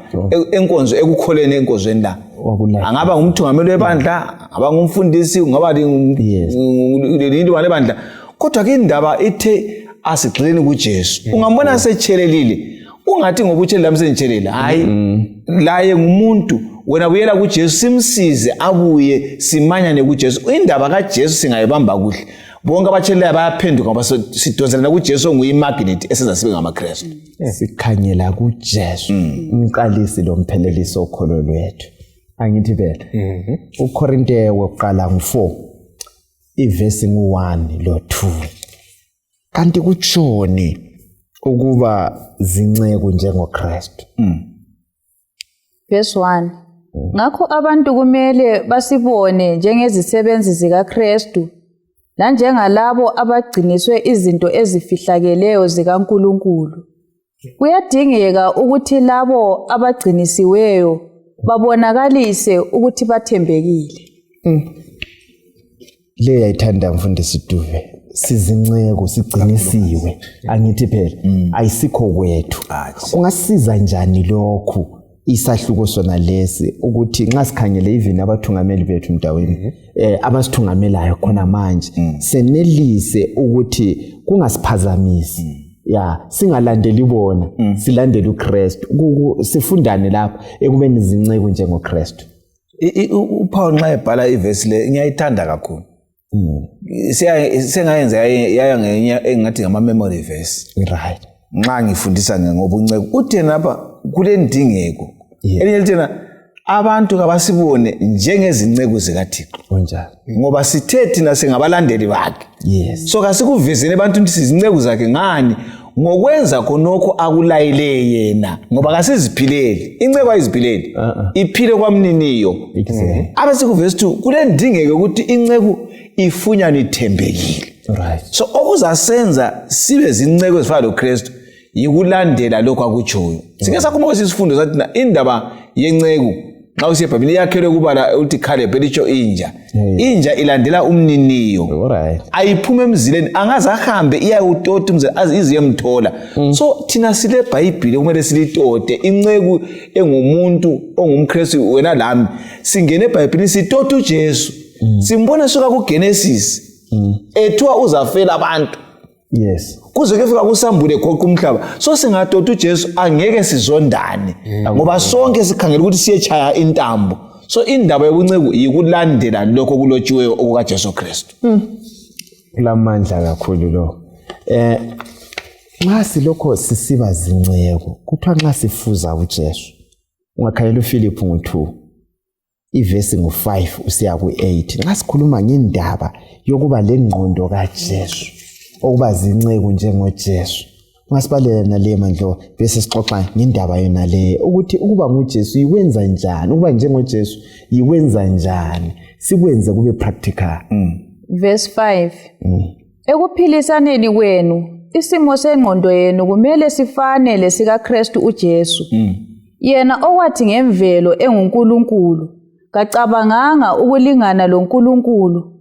enkonzo ekukholeni enkonzweni la, Wakulahla. Angaba ngumthungameli webandla, angaba ngumfundisi, ungaba lilunga lebandla, kodwa ke indaba ithe asigxileni kuJesu. Ungambona setshelelile, ungathi ngoba utshelele lami sengitshelele. Hayi, laye ngumuntu, wena buyela kuJesu, simsize abuye, simanyane kuJesu. Indaba kaJesu singayibamba kuhle, bonke abatshelelayo bayaphenduka, ngoba sidonselana kuJesu onguyi-magnet esenza sibe ngamaKristu. Sikhanyela kuJesu, umqalisi lomphelelisi okholo lwethu. Angithi phela uKorinte wokuqala ngu-4 ivesi ngu-1 lo-2. Kanti kutshoni ukuba zinceku njengoKristu? Verse 1. Ngakho abantu kumele basibone njengezisebenzi zikaKristu lanjengalabo abagciniswe izinto ezifihlakeleyo zikaNkulunkulu. Kuyadingeka ukuthi labo abagcinisiweyo babonakalise ukuthi bathembekile. Le yayithanda mfundisi Duve, sizinceku sigcinisiwe, angithi phela ayisikho kwethu. Kungasiza njani lokhu isahluko sona lesi ukuthi nxa sikhangele even abathungameli bethu mdawini, abasithungamelayo khona manje, senelise ukuthi kungasiphazamisi ya singalandeli bona, silandele uKristu? Sifundane lapha ekubeni izinceku njengoKristu. UPaul nxa ebhala ivesi le ngiyayithanda kakhulu. Sengayenza yaya ngenye engathi ngama-memory verse nxa ngifundisa ngobunceku. Uthi yena lapha kule ndingeko, elinye lithi yena abantu kabasibone njengezinceku zikaThixo, Kunjalo. Ngoba sithe thina singabalandeli bakhe. So kasikuvezeni ebantwini ukuthi sizinceku zakhe ngani? Ngokwenza khonokho akulayile yena, ngoba kasiziphileli. Inceku ayiziphileli, Uh-uh. iphile kwamniniyo. Abe sikuvesi 2, kule ndingeko ukuthi inceku ifunyanwe ithembekile. So okuzasenza sibe zinceku ezifana loKristu yikulandela lokhu akutshoyo. Sike sakhuluma kwesinye isifundo sathi na indaba yenceku nxa usiya ebhayibhilini iyakhelwe kubala uthi Caleb elitsho inja. Inja ilandela umniniyo, ayiphuma emzileni, angaze ahambe iyawutota umzila aze ize iyemthola. So thina sile bhayibhili kumele silitote. Inceku engumuntu ongumKristu, wena lami, singene ebhayibhilini sitote uJesu, simbona suka kuGenesis ethiwa uzafela abantu. Yes. Kuze kuyofika kusambule goqa umhlaba. So singadota uJesu angeke sizondane ngoba sonke sikhangela ukuthi siyechaya intambo. So indaba yobunceku yikulandela lokho okulotshiweyo okukaJesu Kristu. Kulamandla kakhulu lo. Nxa silokho sisiba zinceku, kuthiwa nxa sifuza uJesu. Ungakhangela uFiliphu ngo-2 ivesi ngo-5 usiya ku-8. Nxa sikhuluma ngendaba yokuba lengqondo kaJesu, okuba zinceku njengoJesu, ungasibalela nale Mandlo, bese sixoxa ngendaba yona le, ukuthi ukuba nguJesu yikwenza njani, ukuba njengoJesu yikwenza njani, sikwenze kube practical. Verse 5. Ekuphilisaneni kwenu, isimo sengqondo yenu kumele sifane lesikaKristu uJesu. Yena okwathi ngemvelo enguNkulunkulu, kacabanganga ukulingana loNkulunkulu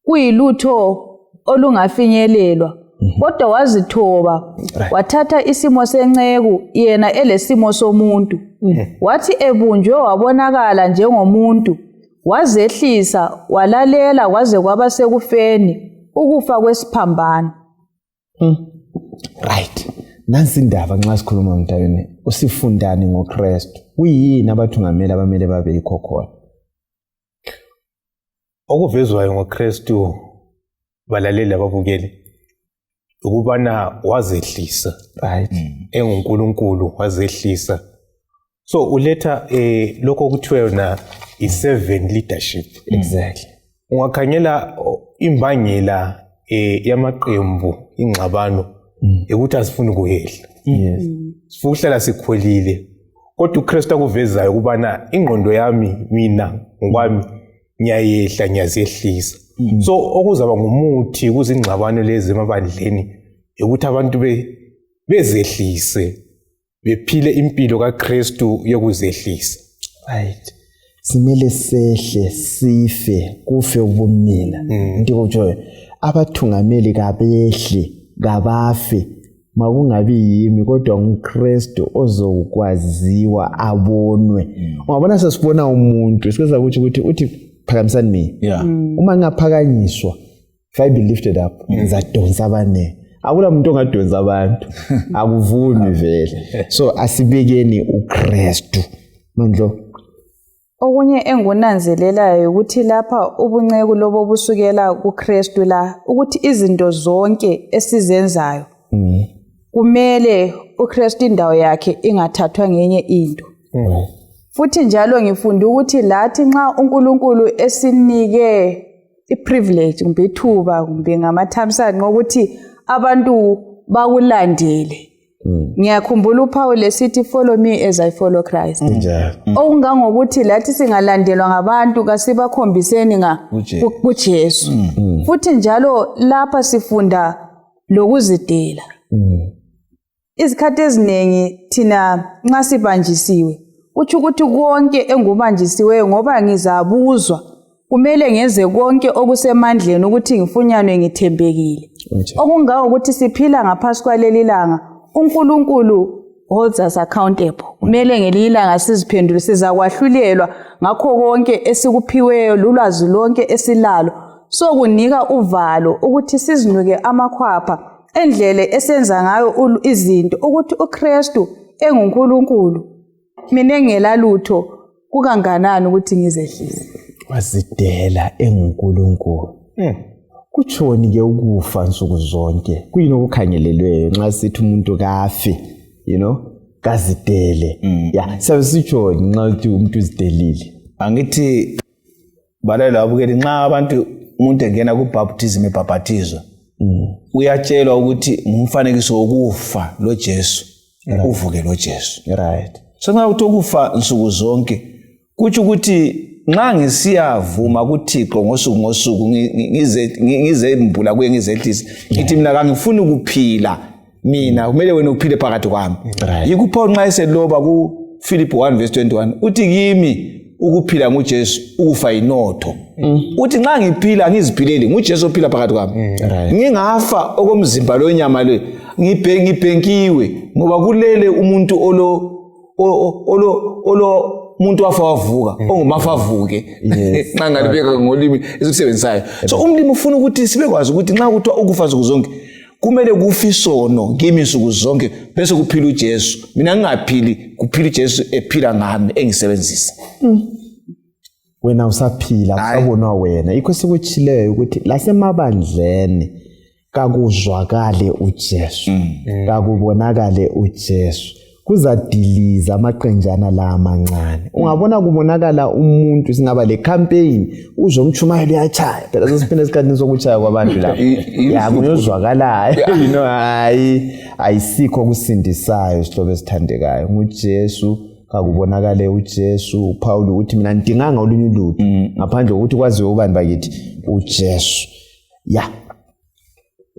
kuyilutho olungafinyelelwa, kodwa wazithoba, wathatha isimo senceku, yena elesimo somuntu. Wathi ebunjwe wabonakala njengomuntu, wazehlisa, walalela kwaze kwaba sekufeni, ukufa kwesiphambano. Right. Nansi indaba nxa sikhuluma mntayeni, usifundani ngoKristu? Kuyini abathungameli abamele babe yikho khona? Okuvezwayo ngoKristu, balaleli ababukeli, ukubana wazehlisa. Right. EnguNkulunkulu wazehlisa. So uletha lokho okuthiwa yona i-servant leadership. Exactly. Ungakhangela imbangela yamaqembu ingxabano ukuthi asifuni kuyehla. Yes. Sifuna ukuhlala sikhwelile. Kodwa uKristu akuvezayo ukubana ingqondo yami mina ngokwami ngiyayehla, ngiyazehlisa. So okuzaba ngumuthi kuzingxabano lezi emabandleni ukuthi abantu bezehlise, bephile impilo kaKristu yokuzehlisa. Right. Simele sehle, sife, kufe ubumina. Into abathungameli kabehle, kabafe, makungabi yimi kodwa nguKristu ozokwaziwa abonwe. Ungabona sesibona umuntu sikeza ukuthi ukuthi uthi phakamisani mina. Uma ngingaphakanyiswa, if I be lifted up, ngizadonsa abaningi. Akula muntu ongadonsa abantu, akuvumi vele. So asibekeni uKristu. Mandlo. Okunye engunanzelelayo ukuthi lapha ubunceku lobo busukela kuKristu la, ukuthi izinto zonke esizenzayo kumele uKristu indawo yakhe ingathathwa ngenye into. Futhi njalo ngifunda ukuthi lathi nxa uNkulunkulu esinike i-privilege kumbe ithuba kumbe ngamathamsanqa ukuthi abantu bakulandele. Ngiyakhumbula uPaul esithi follow me as I follow Christ. Okungangokuthi lathi singalandelwa ngabantu kasibakhombiseni nga kuJesu. Futhi njalo lapha sifunda lokuzidela. Izikhathi eziningi thina nxa sibanjisiwe, kutsho ukuthi konke engubanjisiweyo ngoba ngizabuzwa, kumele ngenze konke okusemandleni ukuthi ngifunyanwe ngithembekile. Okungawo ukuthi siphila ngaphansi kwaleli langa, uNkulunkulu holds us accountable. Kumele ngelinye ilanga siziphendule, sizakwahlulelwa ngakho konke esikuphiweyo, lulwazi lonke esilalo. So kunika uvalo ukuthi sizinuke amakhwapha endlela esenza ngayo izinto, ukuthi uKristu enguNkulunkulu, mina engelalutho kukanganani ukuthi ngizehlise. Wazidela enguNkulunkulu. Kutshoni ke ukufa nsuku zonke? Kuyini okukhangelelweyo nxa sithi umuntu kafe, you know, kazidele? Ya, siyabe sitshoni nxa uthi umuntu uzidelile? Angithi balela abukeli, nxa abantu umuntu engena kubaptism ebhaphathizwa, uyatshelwa ukuthi ngumfanekiso wokufa lo Jesu, uvuke lo Jesu. Right. So nxa uthi ukufa nsuku zonke, kutsho ukuthi nxa ngisiyavuma kuThixo ngosuku ngosuku, ngizembula kuye, ngizehlise, ngithi mina kangifuni ukuphila mina, kumele wena uphile phakathi kwami. Yikho uPaul nxa eseloba kuFilipi 1 verse 21 uthi kimi ukuphila nguJesu, ukufa yinotho. Uthi nxa ngiphila ngiziphileli, nguJesu ophila phakathi kwami. Ngingafa okomzimba lonyama le, ngibhenkiwe ngoba kulele umuntu olo olo umuntu wafa wavuka, ongumafa avuke. Nxa ngalibeka ngolimi esikusebenzisayo. So umlimi ufuna ukuthi sibekwazi ukuthi nxa kuthiwa ukufa nsuku zonke, Kumele kufe isono kimi nsuku zonke, bese kuphila uJesu. Mina ngingaphili, kuphila uJesu ephila ngami, engisebenzisa. Wena usaphila, usabonwa wena. Yikho sikutshileyo ukuthi lasemabandleni kakuzwakale uJesu, kakubonakale uJesu. Kuzadiliza amaqenjana la amancane. Ungabona kubonakala umuntu, singaba le campaign, uzwe umtshumayelo uyatshaya. Phela sesiphila esikhathini sokutshaya kwabantu lapha. Ya, kuyozwakalayo. You know, hayi, ayisikho okusindisayo, sihlobo esithandekayo. NguJesu, kakubonakale uJesu. uPaul uthi mina ngidinganga olunye ulutho ngaphandle kokuthi kwaziwe ubani bakithi, uJesu. Ya,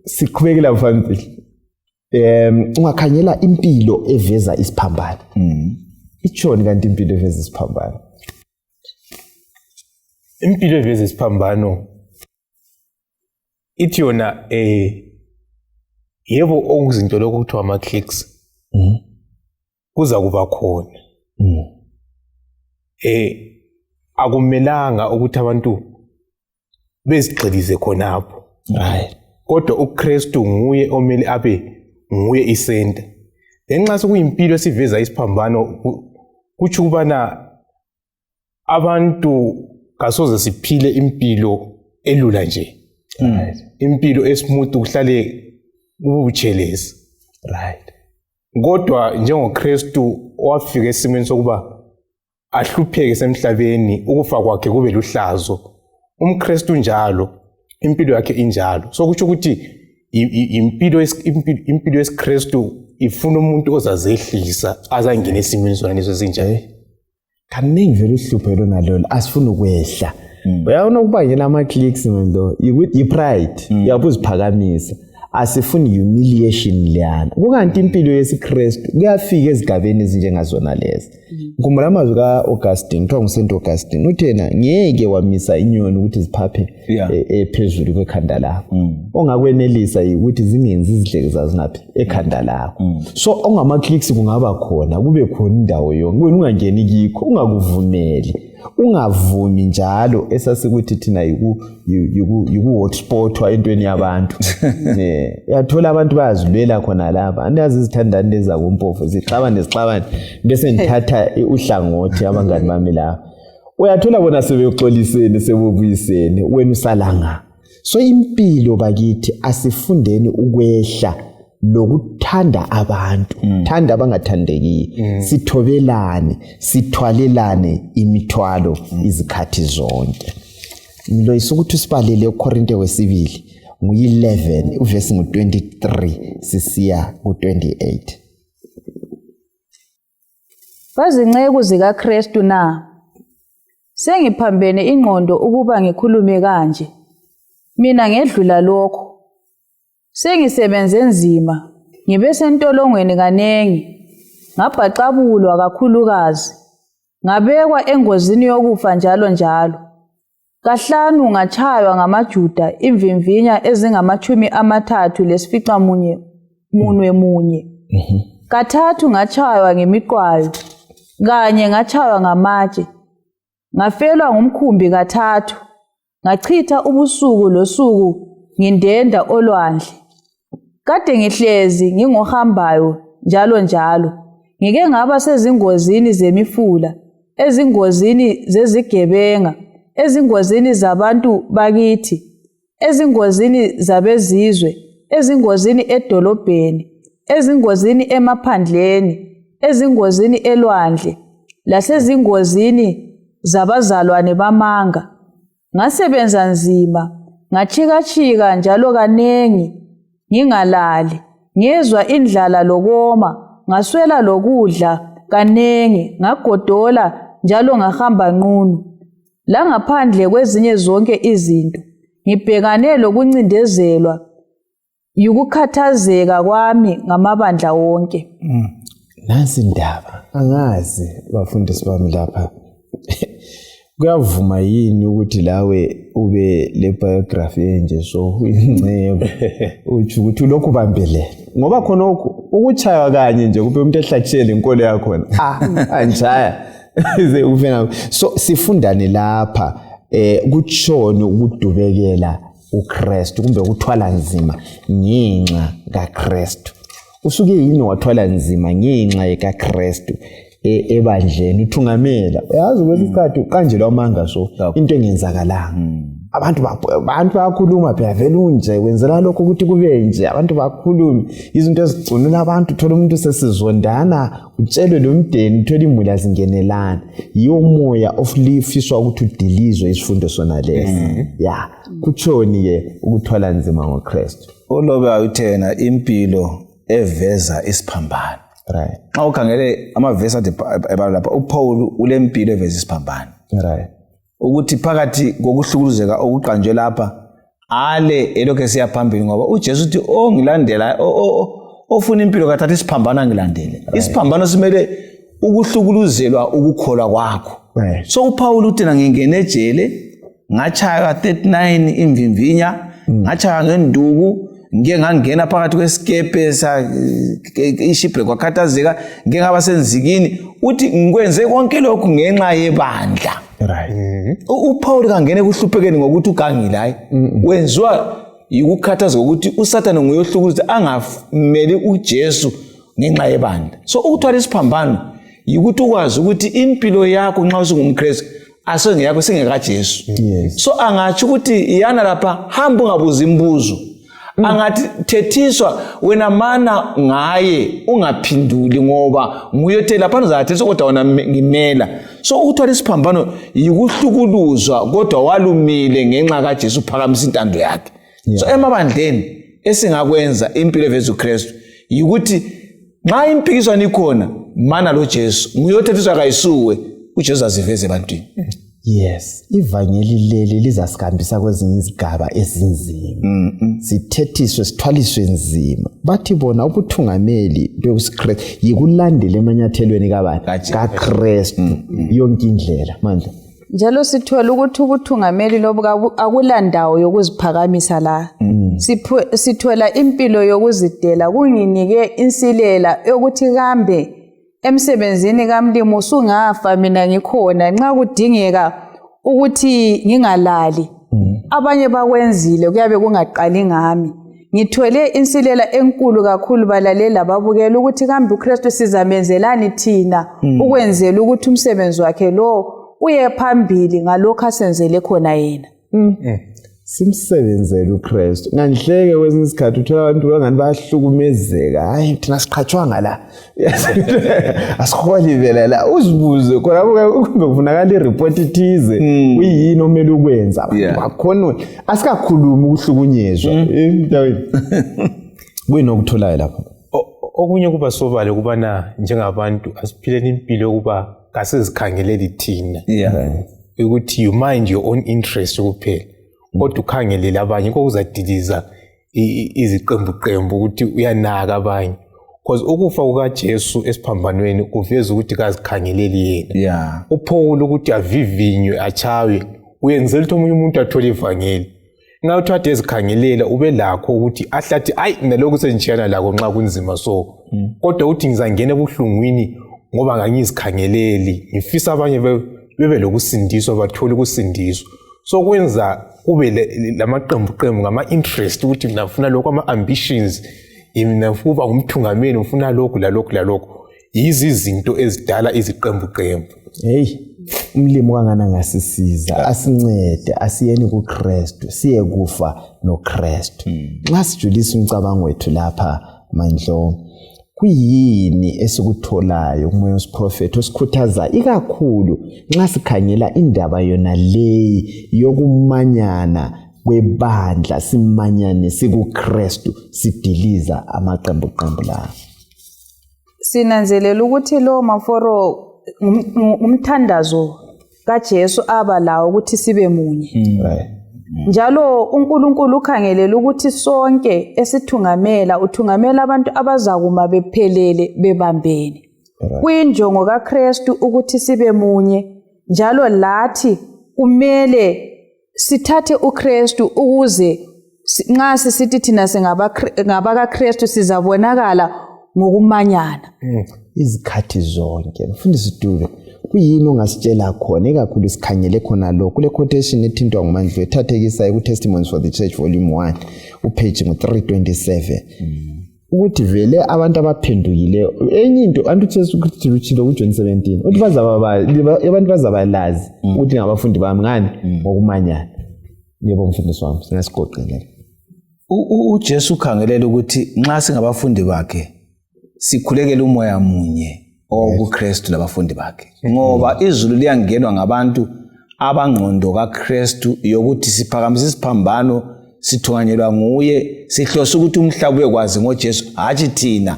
siqhubekela phambili. Ungakhangela impilo eveza isiphambano. Itshoni kanti impilo eveza isiphambano? Impilo eveza isiphambano ithi yona yebo, okuzinto lokho kuthiwa ama-clicks kuza kuba khona. Akumelanga ukuthi abantu bezigxilize khonapho. Kodwa uKristu nguye omele abe nguye isenta. Ngenxa sekuyimpilo esiveza isiphambano, kutsho ukubana abantu kasoze siphile impilo elula nje. Impilo esmooth, kuhlale kubutshelezi. Kodwa njengoKristu owafika esimeni sokuba ahlupheke semhlabeni, ukufa kwakhe kube luhlazo, umKristu njalo impilo yakhe injalo. So kutsho ukuthi impilo yesiKristu ifuna umuntu ozazehlisa azangena esimeni sona leso esinjalo. Kaningi vele uhlupho lona lolo, asifuni ukwehla. Uyabona ukubangela ama-clicks mando yi-pride, uyabo, uziphakamisa. Asifuni humiliation leyana. Kukanti impilo yesiKristu kuyafika ezigabeni ezinjengazona lezi. Ngikhumbula amazwi ka-Augustine, kuthiwa nguSaint Augustine, uthi yena ngeke wamisa inyoni ukuthi ziphaphe phezulu kwekhanda lakho. Ongakwenelisa ukuthi zingenzi izidleke zazo ngaphi ekhanda lakho. So ongama-clicks kungaba khona, kube khona indawo yonke, wena ungangeni kikho, ungakuvumeli, ungavumi njalo esasikuthi thina yiku-hotspotwa entweni yabantu. Uyathola abantu bayazilwela khona lapha, andiyazi izithandani lezi zakompofu zixabane zixabane, bese ngithatha uhlangothi abangani bami lapha. Uyathola bona sebexolisene, sebebuyisene, wena usalanga. So impilo bakithi, asifundeni ukwehla lokuthanda abantu, thanda abangathandekiyo, sithobelane, sithwalelane imithwalo izikhathi zonke. Ngiloyisa ukuthi usibalele uKorinte wesibili ngu-11 uvesi ngu-23 sisiya ku-28. Bazinceku zikaKristu na? Sengiphambene ingqondo ukuba ngikhulume kanje. Mina ngedlula lokho. Sengisebenze nzima, ngibe sentolongweni kanengi, ngabhaxabulwa kakhulukazi, ngabekwa engozini yokufa njalo njalo. 5 ngatshaywa ngamaJuda imvimvinya ezi-31. 3 ngatshaywa ngemiqwayo, 1 ngatshaywa ngamatshe, ngafelwa ngumkhumbi 3, ngachitha ubusuku losuku ngindenda olwandle. Kade ngihlezi ngingohambayo njalo njalo, ngike ngaba sezingozini zemifula, ezingozini zezigebenga, ezingozini zabantu bakithi, ezingozini zabezizwe, ezingozini edolobheni, ezingozini emaphandleni, ezingozini elwandle, lasezingozini zabazalwane bamanga. Ngasebenza nzima, ngachikachika njalo kanengi, ngingalali, ngezwa indlala lokoma, ngaswela lokudla kanengi, ngagodola njalo ngahamba nqunu. Langaphandle kwezinye zonke izinto, ngibhekane lokuncindezelwa yikukhathazeka kwami ngamabandla wonke. Nansi indaba, angazi bafundisi bami lapha, kuyavuma yini ukuthi lawe ube le biography enje? So incebo utsho ukuthi ulokhu ubambelele, ngoba khonokho ukutshaywa kanye nje kube umuntu ehlatshele inkolo yakhona, anjaya ufe. So sifundane lapha, kutshoni ukudubekela uKristu kumbe ukuthwala nzima ngenxa kaKristu. Usuke yini wathwala nzima ngenxa kaKristu ebandleni uthungamela? Uyazi kwesinye isikhathi uqanjelwa amanga, so into engenzakalanga. Abantu bayakhuluma phela, vele unje wenzela lokho ukuthi kube nje, abantu bakhulume izinto ezigcunula abantu, uthola umuntu sesizondana, utshelwe lo mdeni, uthole imuli azingenelana. Yiwo umoya ofiswa ukuthi udilizwe isifundo sona lesi. Ya, kutshoni-ke ukuthwala nzima ngoKristu? Ulobe uthena impilo eveza isiphambano. Right. Nxa ukhangele amavesi ade ebhalwa lapha, uPaul ulempilo eveza isiphambano. Right. Ukuthi phakathi kokuhlukuluzeka okuqanjwe lapha, ale elokhu esiya phambili, ngoba uJesu uthi ongilandela, ofuna impilo kathatha isiphambano angilandele. Isiphambano simele ukuhlukuluzelwa ukukholwa kwakho. Right. So uPaul uthi na ngingene ejele, ngachaywa 39 imvimvinya, ngachaywa ngenduku, ngike ngangena phakathi kwesikepe ishipre kwakhathazeka, ngike ngaba senzikini. Uthi ngikwenze konke lokhu ngenxa yebandla. Right. UPaul kangena ekuhluphekeni ngokuthi ugangile, hayi, wenziwa yikukhathazeka ukuthi uSathane nguye ohlukuluza angameli uJesu ngenxa yebandla. So ukuthwala isiphambano yikuthi ukwazi ukuthi impilo yakho nxa usungumKristu asengeyakho, singekaJesu. Yes. So angatsho ukuthi iyana lapha, hamba ungabuzi imibuzo. Angathi thethiswa wena, mana ngaye ungaphinduli, ngoba nguye othe laphana uzathethiswa, kodwa wena ngimela. So ukuthwala isiphambano yikuhlukuluzwa, kodwa walumile ngenxa kaJesu, uphakamisa intando yakhe. So emabandleni esingakwenza impilo eveza uKristu yikuthi nxa impikiswano ikhona, mana lo Jesu, nguye othethiswa, kayisuwe. uJesu aziveze ebantwini. Yes, ivangeli leli lizasikambisa kwezinye izigaba ezinzima, sithethiswe, sithwaliswe nzima. Bathi bona ubuthungameli bekusiKristu yikulandela emanyathelweni kabani? KaJesu. KaKristu yonke indlela mandla. Njalo sithola ukuthi ubuthungameli lobu akulandawo yokuziphakamisa la. Sithola impilo yokuzidela. Kunginike insilela yokuthi kambe emsebenzini kamlimi usungafa mina ngikhona, nxa kudingeka ukuthi ngingalali, abanye bakwenzile, kuyabe kungaqali ngami. Ngithwele insilela enkulu kakhulu, balaleli lababukela, ukuthi kambe uKristu sizamenzelani thina ukwenzela ukuthi umsebenzi wakhe lo uye phambili ngalokhu asenzele khona yena. Simsebenzele uKristu nganhleke. Kwesinye isikhathi uthola abantu bangani bayahlukumezeka, hayi thina siqhatshwanga la, asiholi vele la. Uzibuze khona kumbe kufunakala iripoti ithize, kuyini omele ukwenza abantu bakhona. Asikakhulumi ukuhlukunyezwa endaweni, kuyini okutholayo lapho? Okunye kuba sobala ukubana njengabantu asiphileni impilo yokuba kasizikhangeleli thina, ukuthi you mind your own interest kuphela, kodwa ukhangelele abanye. Yikho kuzadiliza iziqembuqembu, ukuthi uyanaka abanye, because ukufa kukaJesu esiphambanweni kuveza ukuthi kazikhangeleli yena. UPaul ukuthi avivinywe, achaywe, uyenzela ukuthi omunye umuntu athole ivangeli. Nxa uthi ade ezikhangelela, ube lakho ukuthi ahle athi ayi, mina lokhu sengitshiyana lakho nxa kunzima so, kodwa ukuthi ngizangena ebuhlungwini ngoba ngangizikhangeleli, ngifisa abanye bebe lokusindiswa, bathole ukusindiswa. So kwenza kube lamaqembuqembu ngama-interest, ukuthi mina ngifuna lokhu, ama-ambitions, mina ngifuna ukuba ngumthungameli, ngifuna lokhu lalokhu lalokhu. Yizi izinto ezidala iziqembuqembu. Hey, umlimi kangana ngasisiza, asincede, asiyeni kuKristu, siye kufa noKristu. Nxa sijulisa umcabango wethu lapha mandlo, kuyini esikutholayo kumoya wesiprofetho osikhuthaza ikakhulu nxa sikhangela indaba yona leyi yokumanyana kwebandla, simanyane sikuKristu, sidiliza amaqembuqembu la? Sinanzelela ukuthi lo maforo ngumthandazo kaJesu aba lawo ukuthi sibe munye. Njalo uNkulunkulu ukhangelela ukuthi sonke esithungamela, uthungamela abantu abazakuma bephelele, bebambene. Kuyinjongo kaKristu ukuthi sibe munye, njalo lathi kumele sithathe uKristu ukuze nxa sisithi thina singabakaKristu, sizabonakala ngokumanyana. Izikhathi zonke, mfundisi Dube. Kuyini ongasitshela khona, ikakhulu sikhangele khona lo kule quotation ethintwa nguMandlo ethathekisayo ku-Testimonies for the Church volume 1 upage ngu-327, ukuthi vele abantu abaphendukileyo, enye into anti uJesu Kristu utshilo kuJohn 17 uthi abantu bazabalazi ukuthi ngabafundi bami ngani? Ngokumanyana. Yebo, mfundisi wami, singasigoqile. UJesu ukhangelela ukuthi nxa singabafundi bakhe sikhulekele umoya munye owokuKristu labafundi bakhe, ngoba izulu liyangenwa ngabantu abangqondo kaKristu yokuthi siphakamise isiphambano, sithunganyelwa nguye, sihlose ukuthi umhlaba ubekwazi ngoJesu, hatshi thina.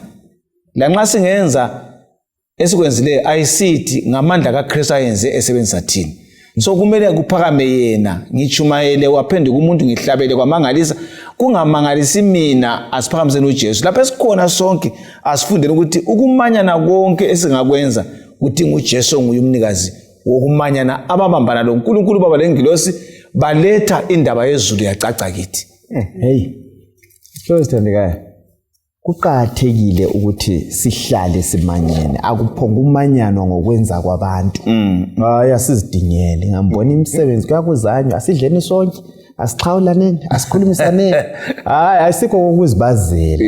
Lanxa singenza esikwenzileyo, ayisithi ngamandla kaKristu ayenze esebenzisa thina. So kumele kuphakame yena. Ngitshumayele waphenduka umuntu, ngihlabele kwamangalisa, kungamangalisi mina. Asiphakamiseni uJesu lapho esikhona sonke. Asifundeni ukuthi ukumanyana konke esingakwenza kudinga uJesu, onguye umnikazi wokumanyana. Ababambana lo Nkulunkulu Baba lengilosi baletha indaba yezulu yacaca kithi. Hey, hlobo sithandekayo, kuqakathekile ukuthi sihlale simanyene. Akuphonga umanyanwa ngokwenza kwabantu. Hayi, asizidingele ngambona imisebenzi, kuyakuzanywa. Asidleni sonke, asixhawulaneni, asikhulumisaneni. Hayi, ayisikho kokuzibazela.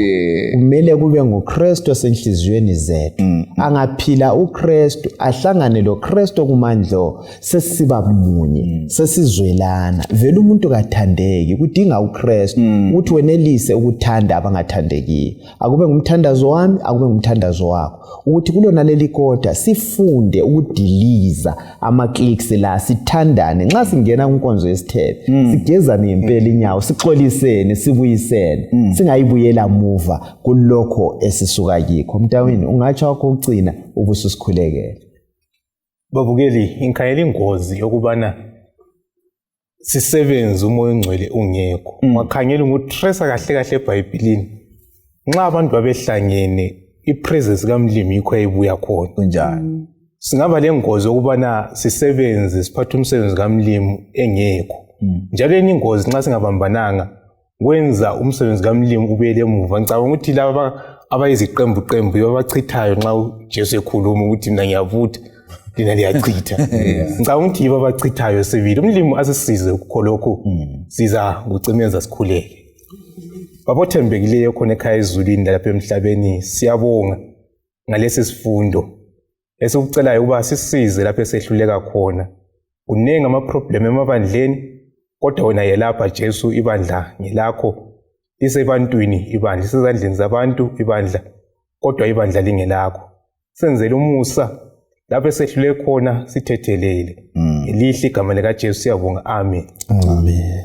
Kumele kube nguKristu osenhliziyweni zethu. Angaphila uKristu, ahlangane loKristu kumandlo, sesiba munye, sesizwelana. Vele umuntu kathandeki, kudinga uKristu ukuthi wenelise ukuthanda abangathandekiyo. Akube ngumthandazo wami, akube ngumthandazo wakho, ukuthi kulona leli kota sifunde ukudiliza ama-cliques la, sithandane. Nxa singena kunkonzo yesithebe, sigezane ngempela inyawo, sixolisene, sibuyisene, singayibuyela muva kulokho esisuka kikho. Mntawini, ungatsho wakho ukucina, ubususikhulekela. Babukeli, ngikhangela ingozi yokubana sisebenze umoya ongcwele ungekho. Ungakhangela ungutresa kahle kahle eBhayibhilini, nxa abantu babehlangene, ipresence kamlimi yikho yayibuya khona. Kunjani? Singaba lengozi yokubana sisebenze, siphathe umsebenzi kamlimi engekho. Njalo enye ingozi, nxa singabambananga, kwenza umsebenzi kamlimi ubuyele emuva. Ngicabanga ukuthi laba abayiziqembu qembu yibo abachithayo nxa uJesu ekhuluma ukuthi mina ngiyavutha, lina liyachitha. Ngicabanga ukuthi yibo abachithayo sibili. Umlimi asisize kukho lokhu. Siza kucimeza, sikhuleke. Babothembekileyo khona ekhaya ezulwini lalapha emhlabeni, siyabonga ngalesi sifundo. Esikucelayo ukuba sisize lapho esehluleka khona. Kuningi amaproblem emabandleni, kodwa wena yelapha Jesu. Ibandla ngelakho, lisebantwini ibandla, lisezandleni zabantu ibandla, kodwa ibandla lingelakho. Senzele umusa lapho esehlule khona, sithethelele. Elihle igama likaJesu, siyabonga, amen. Amen.